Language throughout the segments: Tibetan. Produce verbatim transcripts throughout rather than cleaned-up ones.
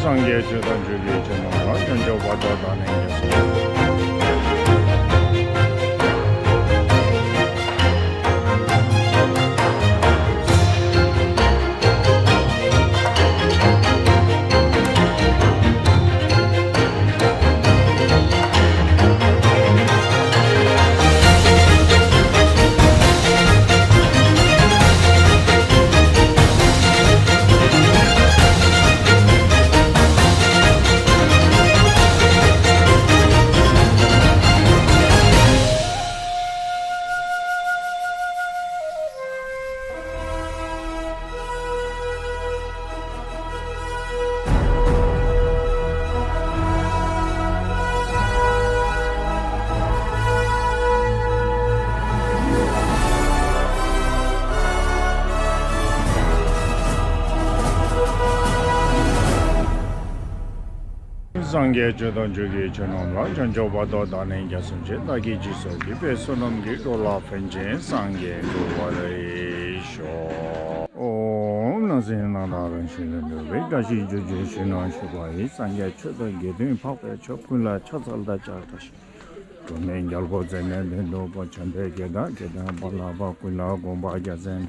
སངས་རྒྱས་ཆོས་དང་ཆོས་ཀྱི་ཆོས་རྣམས་ལ། དཀོན་མཆོག་དཔལ་མཆོག་དང་ནི་རྒྱ་མཚོ། སངས་རྒྱས་ཆོས་དང་ཆོས་ཀྱི་ཆོས་རྣམས་ལ། དཀོན་མཆོག་དཔལ་མཆོག་དང་ནི་རྒྱ་མཚོ་ཆེ། བདག་གིས་སྦྱིན་སོགས་ཀྱི་དཔེ་བསོད་ནམས་ཀྱིས། འགྲོ་ལ་ཕན་ཕྱིར་སངས་རྒྱས་འགྲུབ་པར་ཤོག། ཨོཾ་སྣང་སྲིད་སྣང་བཏང་རང་བཞིན་ལས་གྲུབ་པའི། བཀྲ་ཤིས་སྤྱོད་བརྒྱུད་ཕྱི་ནང་ཞི་བ་ཡི། སངས་རྒྱས་ཆོས་དང་དགེ་འདུན་འཕགས་པའི་ཆོས། ཀུན་ལ་ཕྱག་འཚལ་བདག་ཅག་བཀྲ་ཤིས། སྒྲོལ་མའི་རྒྱལ་པོ་བརྩེ་ནས་ལྷུན་གྲུབ་པ། བྱམས་པའི་རྒྱལ་དང་རྒྱལ་བསྟན་པ་ལ་བབ། ཀུན་ལ་དགོངས་པ་རྒྱ་ཆེན།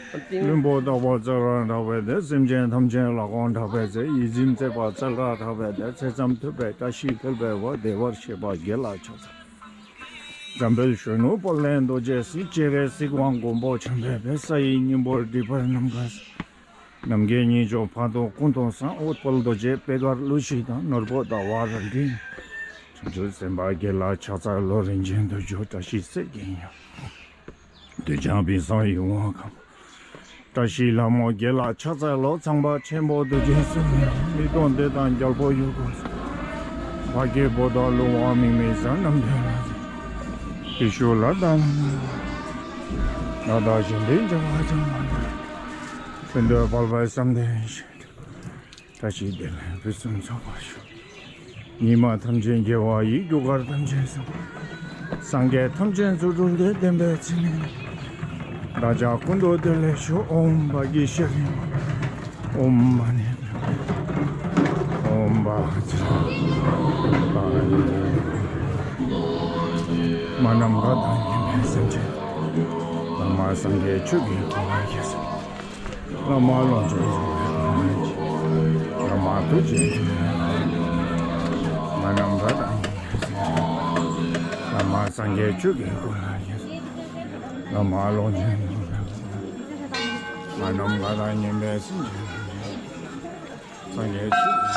ལྷུན་པོ་ལྟ་བུ་རྩལ་རབ་གྲགས་པའི་སྡེ། སེམས་ཅན་ཐམས་ཅད་ལ་དགོངས་གྲགས་པའི་རྩལ། ཡིད་བཞིན་མཛད་པ་རྩལ་རབ་གྲགས་པའི་སྡེ། ཚེ་ཙམ་ཐུབ་པའི་བཀྲ་ཤིས་འཕེལ་བའི་བར། བདེ་བར་གཤེགས་པ་དགེ་ལ་ཕྱག་འཚལ། འཛམ་བུའི་གཞོན་ནུ་དཔལ་ལྡན་རྡོ་རྗེ་སྲས། སྤྱན་རས་གཟིགས་དབང་མགོན་པོ་བྱམས་པའི་སྦས། ས་ཡི་སྙིང་པོར་སྒྲིབ་པ་རྣམ་པར། ནམ་མཁའི་དབྱིངས་ཕྱོགས་ཕ་དང་ཀུན་ཏུ་བཟང་། འོད་དཔལ་རྡོ་རྗེ་པད་དཀར་ལུ་ཞིག་དང་། ནོར་བུ་ཟླ་བ་རལ་གྲི། བྱང་ཆུབ་སེམས་དཔའ་དགེ་ལ་ཕྱག་འཚལ་ལོ། རིན་ཆེན་དུར་ཁྲོད་བཀྲ་ཤིས་གསེར་གྱི་ཡང་། འདོད་ཆགས་བིང་སོགས་ཡིད་འོང་ཁམས། བཀྲ་ཤིས་ལྷ་མོ་དགེ་ལ་ཕྱག་འཚལ་ལོ། ཚངས་པ་ཆེན་པོ་རྡོ་རྗེ་སེམས་དབྱིངས། མིག་སྟོང་སྡེ་དང་རྒྱལ་པོ་ཡུལ་འཁོར་གསུམ། འཕགས་སྐྱེས་པོ་དང་ཀླུ་དབང་དམིགས་མེད་བཟང་། རྣམ་འདྲེན་ལ་སོགས་པའི་ཤུགས་ལ་བདག་སྣང་ནས། ལྷ་དང་གཞན་དོན་བྱ་བ་ཅང་མ་ལུས། ཀུན་ཏུ་དཔལ་འབར་བསམ་གཏན་བཞིན། བཀྲ་ཤིས་བདེ་ལེགས་ཕུན་སུམ་ཚོགས་པར་ཤོག། ཉི་མ་ཐམས་ཅད་རྒྱལ་བ་ཡི། རྒྱུ་སྐར་ཐམས་ཅད་བཟང་། སངས་རྒྱས་ཐམས་ཅད་རྫུ་འཕྲུལ་གྱི། བདེན་པའི་ཚིག་ནི་བདག་ཅག་ཀུན་ཏུ་བདེ་ལེགས་ཤོག། ཨོཾ་བྷ་གི་ཤྭ་རི་ཨོཾ་མ་ཎི་ཨོཾ་བྷ་ཛྲ་པཱ་ལི། མ་ནམ་མཁའ་དང་མཉམ་པའི་སེམས་ཅན། བླ་མ་སངས་རྒྱས་ཆོས་ཀྱི་འཁོར་ལོ་བརྒྱ་བྱིན། བླ་མ་ཀློང་ཆེན་རྫོགས་པའི་སྐུ་ལ་ཕྱག། བླ་མ་ཐུགས་རྗེའི་མཐུ་ལས་བདག་སྣང་ནས། མ་ནམ་མཁའ་དང་མཉམ་པའི་སེམས་ཅན། བླ་མ་སངས་རྒྱས་ཆོས་ཀྱི་སྐུ་ལ་ཕྱག། བླ་མ་ཀློང་ཆེན་རྫོགས་པའི་སྐུ་ལ་ཕྱག། མ་ནམ་མཁའ་དང་མཉམ་པའི་སེམས་ཅན། སངས་རྒྱས་ཆོས།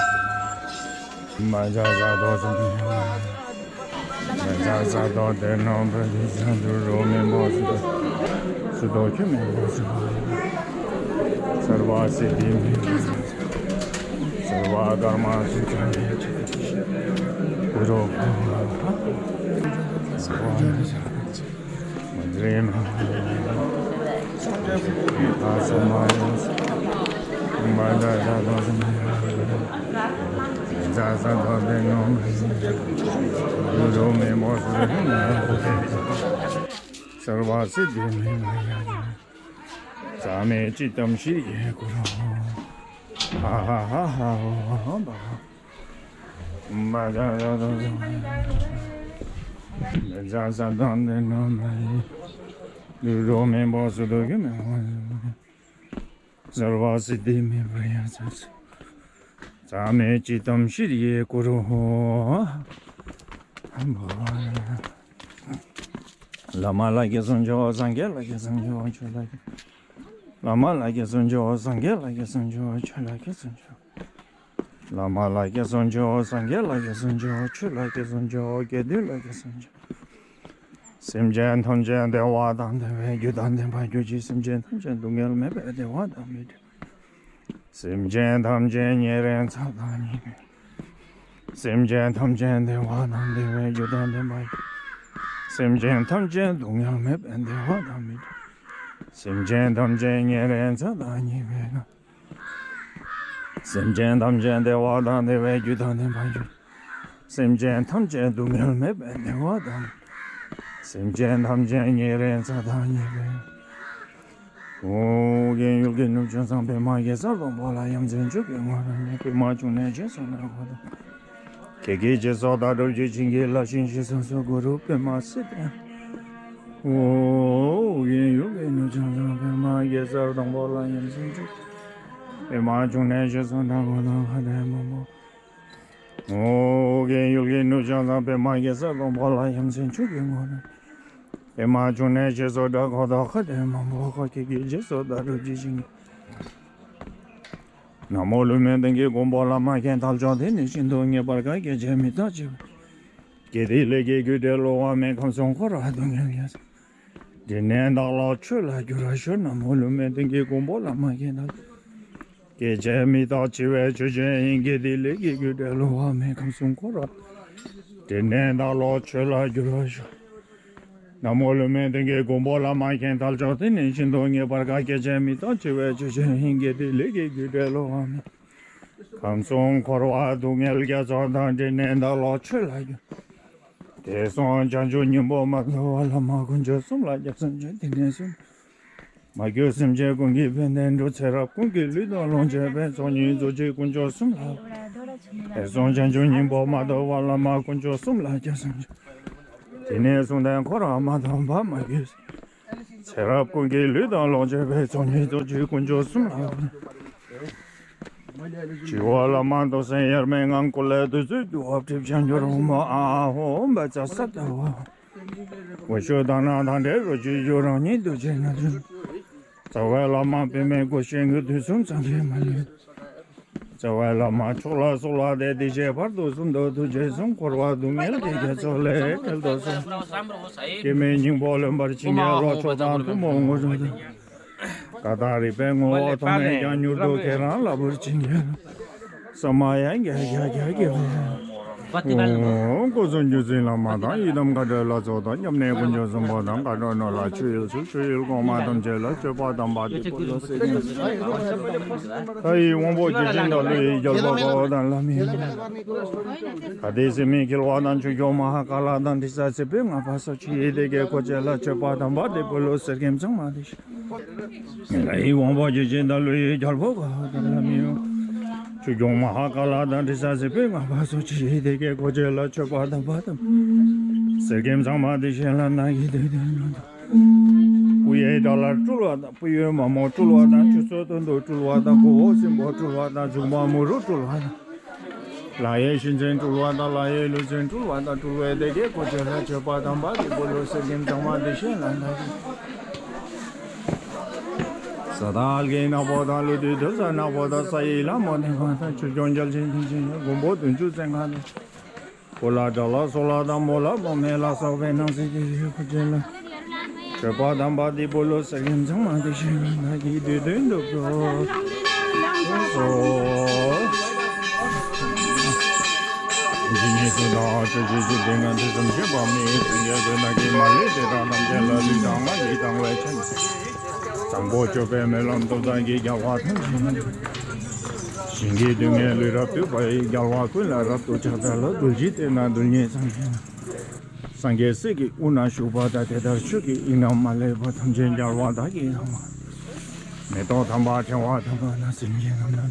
མ་ཛ་ཛ་དོ་ཙམ། མ་ཛ་ཛ་དོ་དེ་ནོ་པ་དི་ཛ་དུ་རོ་མེ་མོ་སུ་དོ། སུ་དོ་ཁྱོད་མེ་མོ་སུ། སརྦ་སིདྡྷི་མེ། སརྦ་དྷརྨ་སུ་ཁྱོད་མེ། གུ་རུ། མ་ཛ་ཛ་དོ་ཙམ། མ་ཛ་ཛ་དོ་ཙམ། ཛ་ཛ་དོ་དེ་ནོ། གུ་རུ་མེ་མོ་སུ། སརྦ་སིདྡྷི་མེ། ཛ་མེ་ཙིཏྟཾ་ཤྲཱི་ཡེ་གུ་རུ། ཧ་ཧ་ཧ་ཧ་ཧ་ཧ། བླ་མ་ལ་དགེ་སུ་འགྱུར་བ་སངས་རྒྱས་ལ་དགེ་སུ་འགྱུར་བ་ཆོས་ལ་དགེ། བླ་མ་ལ་དགེ་སུ་འགྱུར་བ་སངས་རྒྱས་ལ་དགེ་སུ་འགྱུར་བ་ཆོས་ལ་དགེ་སུ་འགྱུར། བླ་མ་ལ་དགེ་སུ་འགྱུར་བ་སངས་རྒྱས་ལ་དགེ་སུ་འགྱུར་བ་ཆོས་ལ་དགེ་སུ་འགྱུར་བ་དགེ་འདུན་ལ་དགེ་སུ་འགྱུར། སེམས་ཅན་ཐམས་ཅད་བདེ་བ་དང་བདེ་བའི་རྒྱུ་དང་ལྡན་པར་གྱུར་ཅིག། སེམས་ཅན་ཐམས་ཅད་སྡུག་བསྔལ་མེད་པའི་བདེ་བ་དང་མི་མྲོད། སེམས་ཅན་ཐམས་ཅད་ཉེ་རིང་ཚ་དང་ཉེ་བའི། སེམས་ཅན་ཐམས་ཅད་བདེ་བ་དང་བདེ་བའི་རྒྱུ་དང་ལྡན་པར་གྱུར། སེམས་ཅན་ཐམས་ཅད་སྡུག་བསྔལ་མེད་པའི་བདེ་བ་དང་མི་མྲོད། སེམས་ཅན་ཐམས་ཅད་ཉེ་རིང་ཚ་དང་ཉེ་བའི། སེམས་ཅན་ཐམས་ཅད་བདེ་བ་དང་བདེ་བའི་རྒྱུ་དང་ལྡན་པར་གྱུར། སེམས་ཅན་ཐམས་ཅད་སྡུག་བསྔལ་མེད་པའི་བདེ་བ་དང་། སེམས་ཅན་ཐམས་ཅད་ཉེ་རིང་ཚ་དང་ཉེ་བའི། ཨོ་རྒྱན་ཡུལ་གྱི་ནུབ་ཕྱོགས་སུ་པདྨ་གེ་སར་སྡོང་པོ་ལ། ཡ་མཚན་མཆོག་གི་ངོ་བོར་གནས། པདྨ་འབྱུང་གནས་རྗེས་སུ་བདག་གོ་ཏོ། ཁྱེད་ཀྱི་རྗེས་སུ་བདག་སྒྲུབ་ཀྱིས། བྱིན་གྱིས་བརླབ་ཕྱིར་ཞེས་གསུངས་སོ། གུ་རུ་པདྨ་སིདྡྷི། ཨོ་རྒྱན་ཡུལ་གྱི་ནུབ་ཕྱོགས་སུ་པདྨ་གེ་སར་སྡོང་པོ་ལ། ཡ་མཚན་མཆོག་གི་པདྨ་འབྱུང་གནས་རྗེས་སུ་བདག་གོ་ཏོ། ཁ་དོག་མང་པོ། ཨོ་རྒྱན་ཡུལ་གྱི་ནུབ་ཕྱོགས་སུ་པདྨ་གེ་སར་སྡོང་པོ་ལ། ཡ་མཚན་མཆོག་གི་ངོ་བོར། པདྨ་འབྱུང་གནས་རྗེས་སུ་བདག་གོ་ཏོ། ཁ་དོག་མང་པོ། ཁྱེད་ཀྱི་རྗེས་སུ་བདག་སྒྲུབ་ཀྱིས། བྱིན་གྱིས། ན་མོ་ལུས་མེད་གདུང་གི་གོང་བུ་ལ། མ་མཁན་དལ་འབྱོར་དེ་ནི་ཤིན་ཏུ་ངེས་པར་དཀའ། སྐྱེ་འཆི་མི་རྟག་འཆི་བའི། དགེ་སྡིག་ལས་ཀྱི་རྒྱུ་འབྲས་བསླུ་བ་མེད། ཁམས་གསུམ་འཁོར་བ་སྡུག་བསྔལ་ཡོངས་སུ། འདྲེན་མཁན་བདག་ལ་ཆོས་ལ་འགྱུར་བར་ཤོག། ན་མོ་ལུས་མེད་གདུང་གི་གོང་བུ་ལ། མ་མཁན་དལ། སྐྱེ་འཆི་མི་རྟག་འཆི་བའི་ཆོས་ཅན་ཡིན། དགེ་སྡིག་ལས་ཀྱི་རྒྱུ་འབྲས་བསླུ་བ་མེད། ཁམས་གསུམ་འཁོར་བ། འདྲེན་མཁན་བདག་ལ་ཆོས་ལ་འགྱུར་བར་ཤོག། ན་མོ་ལུས་མེད་གདུང་གི་གོང་བུ་ལ། མ་མཁན་དལ་འབྱོར་དེ་ནི་ཤིན་ཏུ་ངེས་པར་དཀའ། སྐྱེ་འཆི་མི་རྟག་འཆི་བའི་ཆོས་ཅན་ཡིན། དགེ་སྡིག་ལས་ཀྱི་རྒྱུ་འབྲས་བསླུ་བ་མེད། ཁམས་གསུམ་འཁོར་བ་སྡུག་བསྔལ་རྒྱ་མཚོ་དང་། འདྲེན་མཁན་བདག་ལ་ཆོས་ལ་འགྱུར། དེ་གསུངས་བྱང་ཆུབ་སྙིང་པོ་མ་ཐོབ་པར། བླ་མ་དཀོན་མཆོག་གསུམ་ལ་སྐྱབས་སུ་མཆི། དེ་ནས་བཟུང་མ་གྱུར་སེམས་ཅན་ཀུན་གྱི་ཕན་བདེ་འགྲུབ། ཚེ་རབས་ཀུན་གྱི་ལུས་དང་ལོངས་སྤྱོད་པའི་ཚོགས་གཉིས་རྫོགས་བྱེད་དཀོན་མཆོག་གསུམ་ལ། དེ་གསུངས་བྱང་ཆུབ་སྙིང་པོ་མ་ཐོབ་པར། བླ་མ་དཀོན་མཆོག་གསུམ་ལ་སྐྱབས་སུ་མཆི། དེ་ནས་བཟུང་ལྟས་འཁོར་བ་མ་ཐོབ་པར། མ་གྱུར་ཚེ་རབས་ཀུན་གྱི་ལུས་དང་ལོངས་སྤྱོད་པའི་ཚོགས་གཉིས་རྫོགས་བྱེད་དཀོན་མཆོག་གསུམ་ལ། ཞི་བ་ལྷ་མ་ཏོག་སེང་དབྱར་མེ་ངང་། ཀུ་ལེ་བདུད་རྩིའི་རྒྱུ་བ་སྒྲིབ་སྦྱང་གྱུར། ཨོཾ་ཨཱཿཧཱུྃ་བཛྲ་སཏྭ་ཧཱུྃ། འོད་ཞུ་དག་སྣང་དང་བྲལ་རོ་གཅིག་གྱུར། རང་ཉིད་རྡོ་རྗེ་རྣལ་འབྱོར། རྩ་བའི་བླ་མ་པདྨའི་སྐུ་ཞིང་གི། དུས་གསུམ་སངས་རྒྱས་མ་ལུས། རྩ་བའི་བླ་མ་མཆོག་ལ་གསོལ་བ་འདེབས། འདི་ཕྱི་བར་དུ་གསུམ་དུ་ཐུགས་རྗེས་བཟུང་། འཁོར་བ་སྡུག་བསྔལ་གྱི་རྒྱ་མཚོ་ལས་སྐྱོབ་ཏུ་གསོལ། སྐྱེ་མེད་སྙིང་པོ་ལོན་པར་བྱིན་གྱིས་རློབས། མཆོག་དང་ཐུན་མོང་དངོས་གྲུབ་དང་། ཀ་དག་རིག་པའི་ངོ་བོ་ཐོགས་མེད་ཀྱང་། མྱུར་དུ་ཁྱེད་རང་ལ་འབུལ་བྱིན་གྱིས་རློབས། ས་མ་ཡ་བརྒྱ་རྒྱ་རྒྱ་བརྒྱ་བརྒྱ། ཨོཾ་སྐུ་གསུང་ཐུགས་ཀྱི་བླ་མ་དང་། ཡི་དམ་མཁའ་འགྲོའི་ལྷ་ཚོགས་དང་། སྐྱབས་གནས་དཀོན་མཆོག་གསུམ་པོ་དང་། མཁའ་འགྲོ་ནོར་ལྷ་ཆོས་དབྱིངས་སུ། ཆོས་དབྱིངས་གོང་མ་ཐམས་ཅད་ལ། མཆོད་པ་དམ་པ་འདི་སྤོས་ལོ་གསེར་སྐྱེམས་ཚང་མ། ལྷ་ཡི་དབང་པོ་བརྒྱ་བྱིན་དང་། ཀླུ་ཡི་རྒྱལ་པོ་འཁོར་བ་དང་། ལྷ་མི་ཡི་ལྷ་སྡེ་སྲིད་མི་འཁྱིལ་བ་དང་། ཆོས་སྐྱོང་མ་ཧཱ་ཀཱ་ལ་དང་། དྲི་ཟ་སྲིད་པའི་ལྔ་པ་སོགས་ཀྱི་ཡི་དེ་གའི་འཁོར་བཅས་ལ། མཆོད་པ་དམ་པ་འདི་སྤོས་ལོ་གསེར་སྐྱེམས་ཚང་མ་འདི་བཞེས། ལྷ་ཡི་དབང་པོ་བརྒྱ་བྱིན་དང་། ཀླུ་ཡི་རྒྱལ་པོ་འཁོར་བ་དང་། ལྷ་མི་ཡི་ཆོས་སྐྱོང་མ་ཧཱ་ཀཱ་ལ་དང་། དྲི་ཟ་སྲིད་པའི་ལྔ་པ་སོགས་ཀྱི་ཡི་དེ་གའི་འཁོར་བཅས་ལ། མཆོད་པ་དམ་པ་དང་། གསེར་སྐྱེམས་ཚང་མ་འདི་བཞེས་ལ། ནང་གི་དུས་དུས་ནང་དུ། སྐུ་ཡི་དགྲ་ལྷ་སྤྲུལ་བ་དང་། སྤུ་ཡི་མ་མོ་སྤྲུལ་བ་དང་། ཆུ་ཚོད་སྟོན་དུ་སྤྲུལ་བ་དང་། གོ་འོག་སྲིན་པོ་སྤྲུལ་བ་དང་། མཇུག་མ་མུ་རུ་སྤྲུལ་བ་དང་། ལྷ་ཡི་གཤིན་རྗེ་སྤྲུལ་བ་དང་། ལྷ་ཡི་ལུས་རྩལ་སྤྲུལ་བ་དང་། སྤྲུལ་བའི་སྡེ་བརྒྱད་འཁོར་བཅས་ལ། མཆོད་པ་དམ་པ་འདི་སྤོས་ལོ་གསེར་སྐྱེམས་ཚང་མ་འདི་བཞེས་ལ། ནང་གི་ས་དང་ལྷ་སྐལ་ནག་པོ་དང་། ཀླུ་བདུད་གདུགས་དྲག་ནག་པོ་དང་། ས་ཡི་ལྷ་མོ་ལྡན་པ་དང་། ཆོས་སྐྱོང་རྒྱལ་ཆེན་མཐུ་ཆེན་ཡང་། མགོན་པོ་བདུན་ཅུ་རྩ་ལྔ་དང་། སྐུ་ལ་དགྲ་ལྷ་སོག་ལྷ་དང་། མོ་ལྷ་མོ་མེ་ལྷ་སོགས་པའི་སྣང་སྲིད་ཀྱི་ཡུལ་འཁོར་བཅས་ལ། མཆོད་པ་དམ་པ་འདི་སྤོས་ལོ་གསེར་སྐྱེམས་ཚང་མ་འདི་བཞེས་ལ། ནང་གི་དུས་དུས་འདུག་གོ། ཇི་སྙེད་སུ་དག་ཆོས་ཀྱི་ཆུ་འདི་ང་དུས་གསུམ་གཤེགས་པ་མི་ཡི་སངས་རྒྱས་ཀུན་ལ་གི་མ་ལུས་དེ་དག་ཐམས་ཅད་ལ་ལུས་དང་ངག་ཡིད་དང་བས་ཆེན། དང་པོ་སྤྱོད་པའི་སྨོན་ལམ་སྟོབས་དང་གི་རྒྱལ་བ་ཐམས་ཅད་ཞིང་གི་སྡུག་བསྔལ་ལུས་རབ་བཏུལ་བ་ཡི། རྒྱལ་བ་ཀུན་ལ་རབ་ཏུ་ཕྱག་འཚལ་ལོ། རྡོ་རྗེ་གདན་ན་རྡུལ་སྙེད་ཚངས་པའི་སངས་རྒྱས་སྲས་ཀྱི་དབུས་ན་བཞུགས་པ་དང་། དེ་ལྟར་ཆོས་ཀྱི་དབྱིངས་རྣམས་མ་ལུས་པ་ཐམས་ཅད་རྒྱལ་བ་དག་གིས་བསླངས་པ། མེ་ཏོག་དམ་པ་ཕྲེང་བ་དམ་པ་དང་། སེང་གེ་རྣམས་ལ་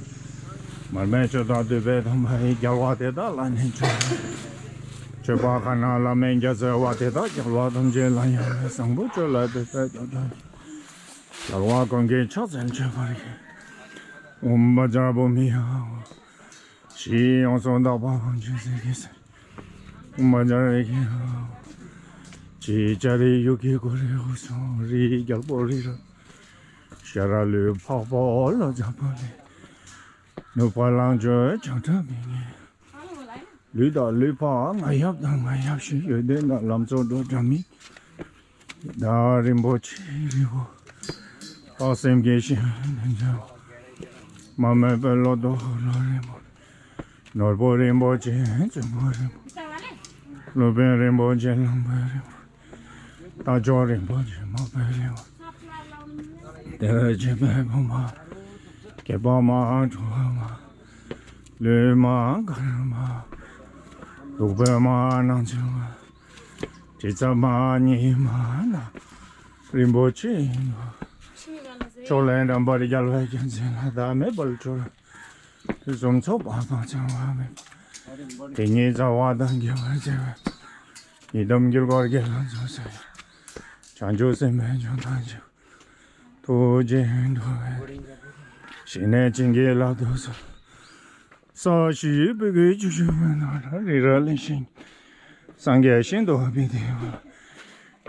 མར་མེ་མཆོད་དང་བདུག་སྤོས་དམ་པ་ཡིས། རྒྱལ་བ་དེ་དག་ལ་ནི་མཆོད། མཆོད་པ་ཁ་ན་བླ་མེད་བརྒྱ་བརྩེགས་པ། དེ་དག་རྒྱལ་བ་ཐམས་ཅད་ལ་ཡང་ནི་བཟང་པོ་སྤྱོད་ལ་དེ་ལྟར་སྐྱབས་སུ་མཆི། རྒྱལ་བ་ཀུན་གྱིས་ཕྱག་འཚལ་མཆོད་པར་བགྱི། ཨོཾ་བཛྲ་བྷཱུ་མི་ཡ་ཧོ། ཕྱིའི་ཡོངས་སུ་དག་པ་ཕམ་ཆེན་ཟིལ་གྱིས་གསོལ། ཨོཾ་བཛྲ་ཨེ་ཀྱེ་ཧོ། ཕྱིའི་ལྕགས་རི་ཡུ་གི་གུ་རུའི་དབུས་སུ། རིའི་རྒྱལ་པོ་རི་རབ་ཤར་ར་ལུས་འཕགས་པོ་ལ་འཛག་པ་ལས། ནུབ་བ་ལང་སྤྱོད་བྱང་ཁྲ་མིག་ནི། ལུས་དང་ལུས་འཕགས་རྔ་ཡབ་དང་རྔ་ཡབ་ཤིང་། འོད་ལྡན་དང་ལམ་མཚོ་འགྲོ་འདྲ་མིན། ད་རིན་པོ་ཆེ་རི་བོ་དཔག་སེམས་ཀྱི་ཞིང་དུ་འཇའ་མ་མོད་པའི་ལོ་ཏོག་ལོ་རིན་པོ། ནོར་བུ་རིན་པོ་ཆེ་བཙུན་མོ་རིན་པོ། སློབ་དཔོན་རིན་པོ་ཆེ་ལུང་པའི་རིན་པོ། རྟ་མཆོག་རིན་པོ་ཆེ་མ་པའི་རིན་པོ། དེ་བས་ཆེ་བའི་བུམ་པ། སྐྱེས་པ་མ་འཁྲུལ་བ་མ། ལུས་མ་དཀར་མ། བདུག་སྤོས་མ་ནག་ཅིག་མ། དྲི་ཟ་མ་ཉི་མ་ན། རིན་པོ་ཆེ་ཡིན་ནོ། ཕྱོགས་ལས་འགྲམ་པར་རྒྱལ་བའི་རྒྱལ་མཚན་ལ། བདག་མེད་དཔལ་སྤྲུལ་དུས་གསུམ་ཚོགས་པ་སྤངས་བྱང་བ་མེད། དེ་ཉིད་རྩ་བ་དང་རྒྱས་པར་བྱེད་པའི། ཡི་དམ་དཀྱིལ་འཁོར་དགེ་ལ་འཛུགས་ཟེར། བྱང་ཆུབ་སེམས་དཔའི་འབྱུང་ཐམས་ཅད། ཐུགས་རྗེས་འགྲོ་བའི་ཞིང་ནས་བྱིན་གྱིས་བརླབ་ཏུ་གསོལ། ས་གཞི་པུས་ཀྱི་ཆུ་ཆུ་མེ་ནང་ར་རི་ར་ལི་ཤིང་། སངས་རྒྱས་ཤིན་ཏུ་བི་དེ་བ།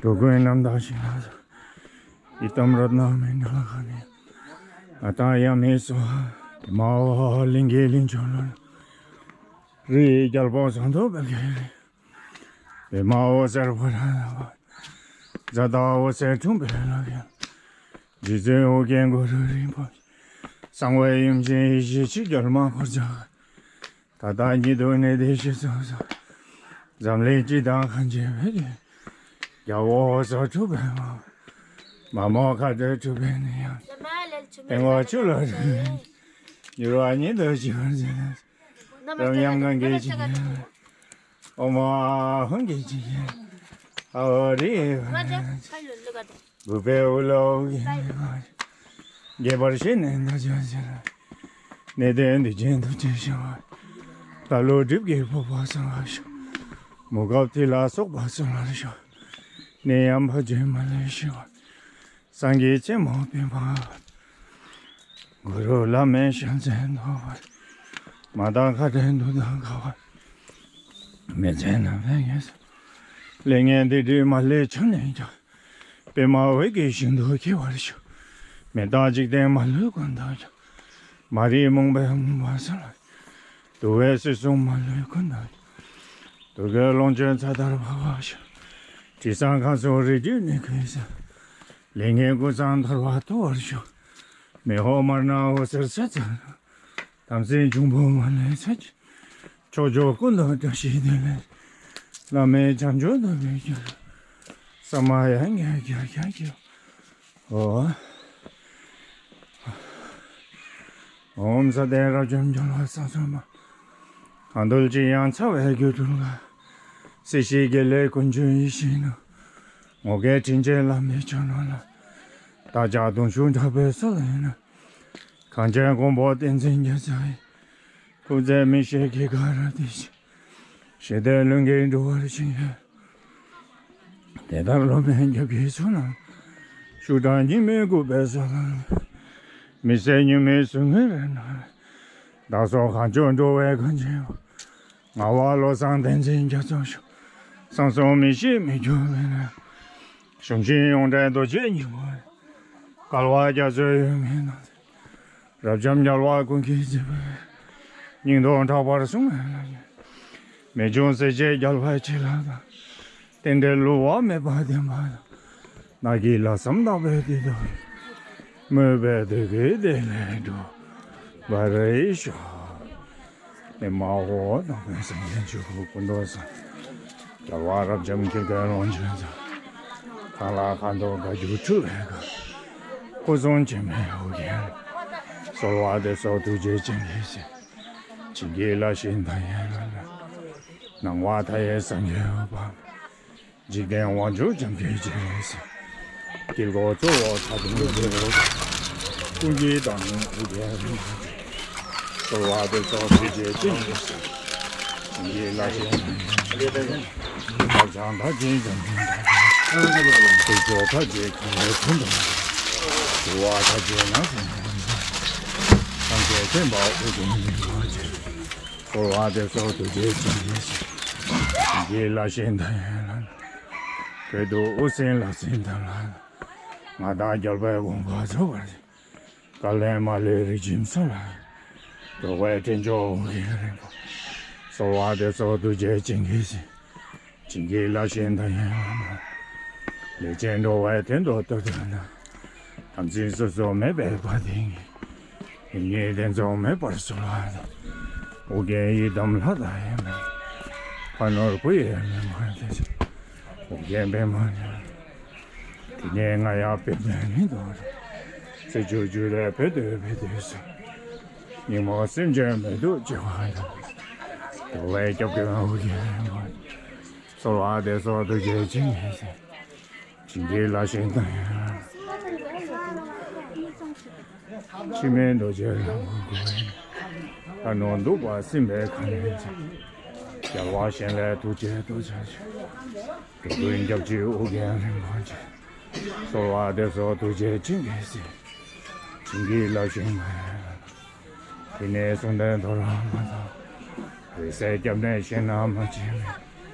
འགྲོ་ཀུན་རྣམ་དག་ཞིང་ལ། ཡི་དམ་རཏྣ་མི་འབྲལ་ག་ནི། ཨ་ཏ་ཡ་མི་སོ། མ་འོ་ལིང་གི་ལིང་ཆོ་ལོ། རི་རྒྱལ་པོ་ཟངས་མདོག་དཔལ་གྱི་རི། པདྨ་འོད་ཟེར་འཕྲོ་བ་ར་བ། ཛ་ཏ་འོད་ཟེར་འཁྲུངས་པའི་ལ་ཡ། རྗེ་བཙུན་ཨོ་རྒྱན་གུ་རུ་རིན་པོ་ཆེ། གསང་བའི་ཡུམ་ཆེན་ཡེ་ཤེས་ཆོས་རྒྱལ་མ་འཁོར་རྒྱལ། ད་ལྟ་ཉིད་དུ་གནས་ཏེ་ཞེས་སོགས་སོ། འཛམ་གླིང་སྤྱི་དང་ཁམས་ཀྱི་བོད་ཀྱི། རྒྱལ་པོ་འོད་ཟེར་འཕྲོ་བའི་མ། མ་མོ་མཁའ་འགྲོས་འཁྲུགས་པའི་ནི་ཡང་། སྟེང་འོག་ཆུ་ལ་འགྲོ་བའི། མྱུར་བ་ཉིད་དུ་ཞི་བར་མཛད། རབ་ཉམས་གང་གི་ཇི་སྙེད། ཨོཾ་ཨཱཿཧཱུྃ་གི་ཇི་སྙེད། ཨ་ཧོ་རི། བུ་པའི་འུ་ལོ་གི། རྒྱས་པར་བཤད་ནས་འདི་ཅོག་ཅེ་ལ། གནས་བརྟན་འདུས་བྱས་ཐུགས་རྗེ་ཆེ་བ། ལྷ་ཀླུ་སྒྲིབ་ཀྱི་ཕོ་བ་སོལ་བར་ཤོག། མུ་གབ་ཐི་ལ་སོགས་པ་སོལ་བར་ཤོག། ནད་ཡམས་ཕོ་རྒྱས་མ་ལུས་ཞི་བ། སངས་རྒྱས་ཆེན་མོ་པདྨ་དབང་། གུ་རུ་བླ་མའི་ཞལ་མཛད་ཐོབ་པར། མ་དག་མཁའ་འགྲོའི་འདུ་ཁང་དགའ་བར། མི་ཚེ་ནམ་ཕན་ཡོན་སོགས། ལས་ངན་སྡིག་སྒྲིབ་མ་ལུས་ཕྱམ་ལས་ཀྱང་། པདྨ་འོད་ཀྱི་ཞིང་དུ་སྐྱེ་བར་ཤོག། མི་རྟག་འཇིག་རྟེན་མ་ལུས་ཀུན་དག་ཀྱང་། མ་རིག་རྨོངས་པའི་མུན་པ་སེལ་བར། འདུ་བའི་ཚུལ་བཟུང་མ་ལུས་ཀུན་དག་ཀྱང་། འདུ་འཛི་ལོངས་སྤྱོད་ཚེ་ཐར་བག་བག་ཤོག། དྲི་བཟང་ཁམས་གསུམ་རིགས་རྒྱུད་ནས་ཀུན་གསལ། ལས་ངན་ཀུན་བསམ་ཐར་པ་ཐོབ་པར་ཤོག། མི་འོང་མར་ནག་འོད་ཟེར་ཚེ་ཚེ་རིང་། དམ་ཚིག་འབྱུང་པོ་མ་ལུས་ཚེ་གཅིག། ཕྱོགས་བཅུ་ཀུན་ཏུ་བཀྲ་ཤིས་བདེ་ལེགས། བླ་མེད་བྱང་ཆུབ་ཐོབ་པའི་རྒྱུ། ས་མ་ཡ་ཉེ་རྒྱ་རྒྱ་རྒྱུ། ཨོ། ཨོཾ་ས་སྟེང་རབ་འབྱམས་རྒྱལ་བ་སྲས་གསུམ་པ། གང་འདུལ་ཅི་ཡང་ཚ་བའི་སྒྱུ་འཕྲུལ་ལ། སྲིད་ཞིའི་དགེ་ལེགས་ཀུན་འབྱུང་ཡིད་བཞིན་ནོར། ངོ་སྐལ་དྲིན་ཅན་བླ་མའི་ཆོས་ནོར་ལ། བདག་ཅག་གདུང་ཤུགས་དྲག་པོས་གསོལ་ལེ་ན། གངས་ཅན་མགོན་པོ་བསྟན་འཛིན་རྒྱ་མཚོ་ཡི། སྐུ་ཚེ་མི་ཤིགས་སྐྱེ་རྒ་རབ་བདེ་ཞིང་། ཞི་བདེ་ལྷུན་གྱིས་འགྲུབ་པར་བྱིན་གྱིས། དེ་ལྟར་སློབ་མའི་རྒྱབ་ཀྱི་ཚུལ་རྣམས། ཤུགས་དྲག་སྙིགས་མའི་སྐུད་པས་གསོལ་ལ། མི་ཟད་གཉུག་མའི་གཟུགས་བརྙན་རེ་ན། བདག་སོགས་གངས་ལྗོངས་འགྲོ་བའི་གངས་ཅན་པ། ངག་དབང་བློ་བཟང་བསྟན་འཛིན་རྒྱ་མཚོ་མཆོག། གསང་གསུམ་མི་ཤིགས་མི་འགྱུར་བའི་ནང་། གཞུང་ཆེན་ཡོངས་གྲགས་རྡོ་རྗེ་སྙིང་པོ། བསྐལ་པ་རྒྱ་མཚོའི་ཡུལ་མིན་ནང་། རབ་འབྱམས་རྒྱལ་བ་ཀུན་གྱི་བརྩེ་བའི། སྙིང་སྟོབས་དྲག་པོར་བཟུང་བའི་ལམ། མི་འབྱུང་སྲིད་ཞིའི་རྒྱལ་བའི་བྱིན་རླབས་དང་། རྟེན་འབྲེལ་བསླུ་བ་མེད་པར་ལྡན་པ་དང་། ནགས་ཀྱི་ལྷ་བསམ་དག་པའི་དུས་སྟོན། མོས་པའི་དུས་ཀྱི་བདེ་ལེགས་འགྲུབ་པར་ཤོག། ཨེ་མ་ཧོ། དམ་པའི་སངས་རྒྱས་ཆོས་སྐུ་སྐུ་མདོག་གསལ། རྒྱལ་བ་རབ་འབྱམས་དགེ་རྒན་ལོངས་སྤྱོད་རྩལ། ཐང་ལྷ་ཁ་མདོག་དགའ་སྐྱོ་འཁྲུལ་བའི་ཁ། སྐུ་གསུང་འཆི་མེད་ཨོ་རྒྱན། གསོལ་བ་འདེབས་སོ་ཐུགས་རྗེ་ཅན་གྱི་སྲས། བྱིན་གྱིས་བརླབས་ཤིང་དང་ཡན་ལག་ལ། སྣང་བ་མཐའ་ཡས་སངས་རྒྱས་འོད་དཔག་མེད། འཇིག་རྟེན་དབང་ཕྱུག་འཇམ་དཔལ་རྒྱལ་བའི་སྲས། དཀྱིལ་འཁོར་གཙོ་བོ་མཐའ་དོན་འདིར། ཀུན་གྱི་བདག་ཉིད་ཨོ་རྒྱན་རིན་པོ་ཆེ། གསོལ་བ་འདེབས་སོ་ཐུགས་རྗེ་ཅན་གྱི་སྲས། བྱིན་གྱིས་བརླབས་ཤིང་དང་ཡན་ལག་ལ། ལྷ་བྱང་མཐའ་ཀུན་འཇོམས་མཁན། ཐུགས་མཆོག་མཐའ་རྒྱས་ཁམས་ལ་ཐིམ་པ། འགྲོ་བ་མཐའ་རྒྱས་ནང་སེམས་ཐིམ་པ། ཐམས་ཅད་མཁྱེན་པ་ཨོ་རྒྱན་རིན་པོ་ཆེ། གསོལ་བ་འདེབས་སོ་ཐུགས་རྗེ་ཅན་གྱི་སྲས། བྱིན་གྱིས་བརླབས་ཤིང་དང་ཡན་ལག་ལ། བོད་དུ་དབུ་སེམས་ལྷ་སེམས་དམ་ལ། མངའ་བདག་རྒྱལ་བའི་དགོངས་པ་རྫོགས་པར་བྱ། བསྐལ་པའི་མ་ལུས་རིགས་ཁྱིམ་གསུམ་ལ། འགྲོ་བའི་འདྲེན་མཆོག་ཨོ་རྒྱན་རིན་པོ། གསོལ་བ་འདེབས་སོ་ཐུགས་རྗེ་ཅན་གྱི་སྲས། བྱིན་གྱིས་བརླབས་ཤིང་དང་ཡན་ལག་ལ། ལས་ཅན་འགྲོ་བའི་དོན་དུ་བསྟོད་དོན་དང་། དམ་ཚིག་སོ་སོ་མེད་པའི་དཔའ་གདེང་གིས། ཡིད་གཉིས་གདེང་འཛོམས་མེད་པར་གསོལ་བ་དང་། ཨོ་རྒྱན་ཡི་དམ་ལྷ་དང་ཡེ་མ། ཕ་ནོར་བུ་ཡི་མེ་འབར་དེ། ཨོ་རྒྱན་པདྨ་འབྱུང་། དེ་ནས་ང་ཡང་པདྨའི་གླིང་དུ་འགྲོ། ཚེ་མཇུག་མཇུག་ལས་བོད་དུ་བོད་དུ་སོང་། ཉོན་མོངས་སེམས་ཅན་མེད་དུ་སྐྱེ་བ་དང་། འགྲོ་བའི་སྐྱབས་མགོན་ཨོ་རྒྱན་རིན་པོ་ཆེ། གསོལ་བ་འདེབས་སོ་ཐུགས་རྗེ་ཅན་གྱི་སྲས། བྱིན་གྱིས་བརླབས་ཤིང་དང་ཡན་ལག་ལ། འཆི་མེད་རྡོ་རྗེ་ལ་མོས་གུས། ལྷ་ནོར་གདུག་པ་སྲིན་པོའི་ཁ་ནས་འབྱིན། རྒྱལ་བ་གཞན་ལས་ཐུགས་རྗེ་ཐོབ་བྱ་ཕྱིར། འགྲོ་ཀུན་སྐྱབས་མཆི་ཨོ་རྒྱན་རིན་པོ་ཆེ། གསོལ་བ་འདེབས་སོ་ཐུགས་རྗེ་བྱིན་གྱིས་བརླབས། བྱིན་གྱིས་བརླབས་ཤིང་མ་ཡལ། དེ་ནས་གསུང་དོན་མདོར་མ་བསྡམས། འོད་གསལ་སྐྱབས་གནས་ཞིང་ན་མ་མཆིས་པའི།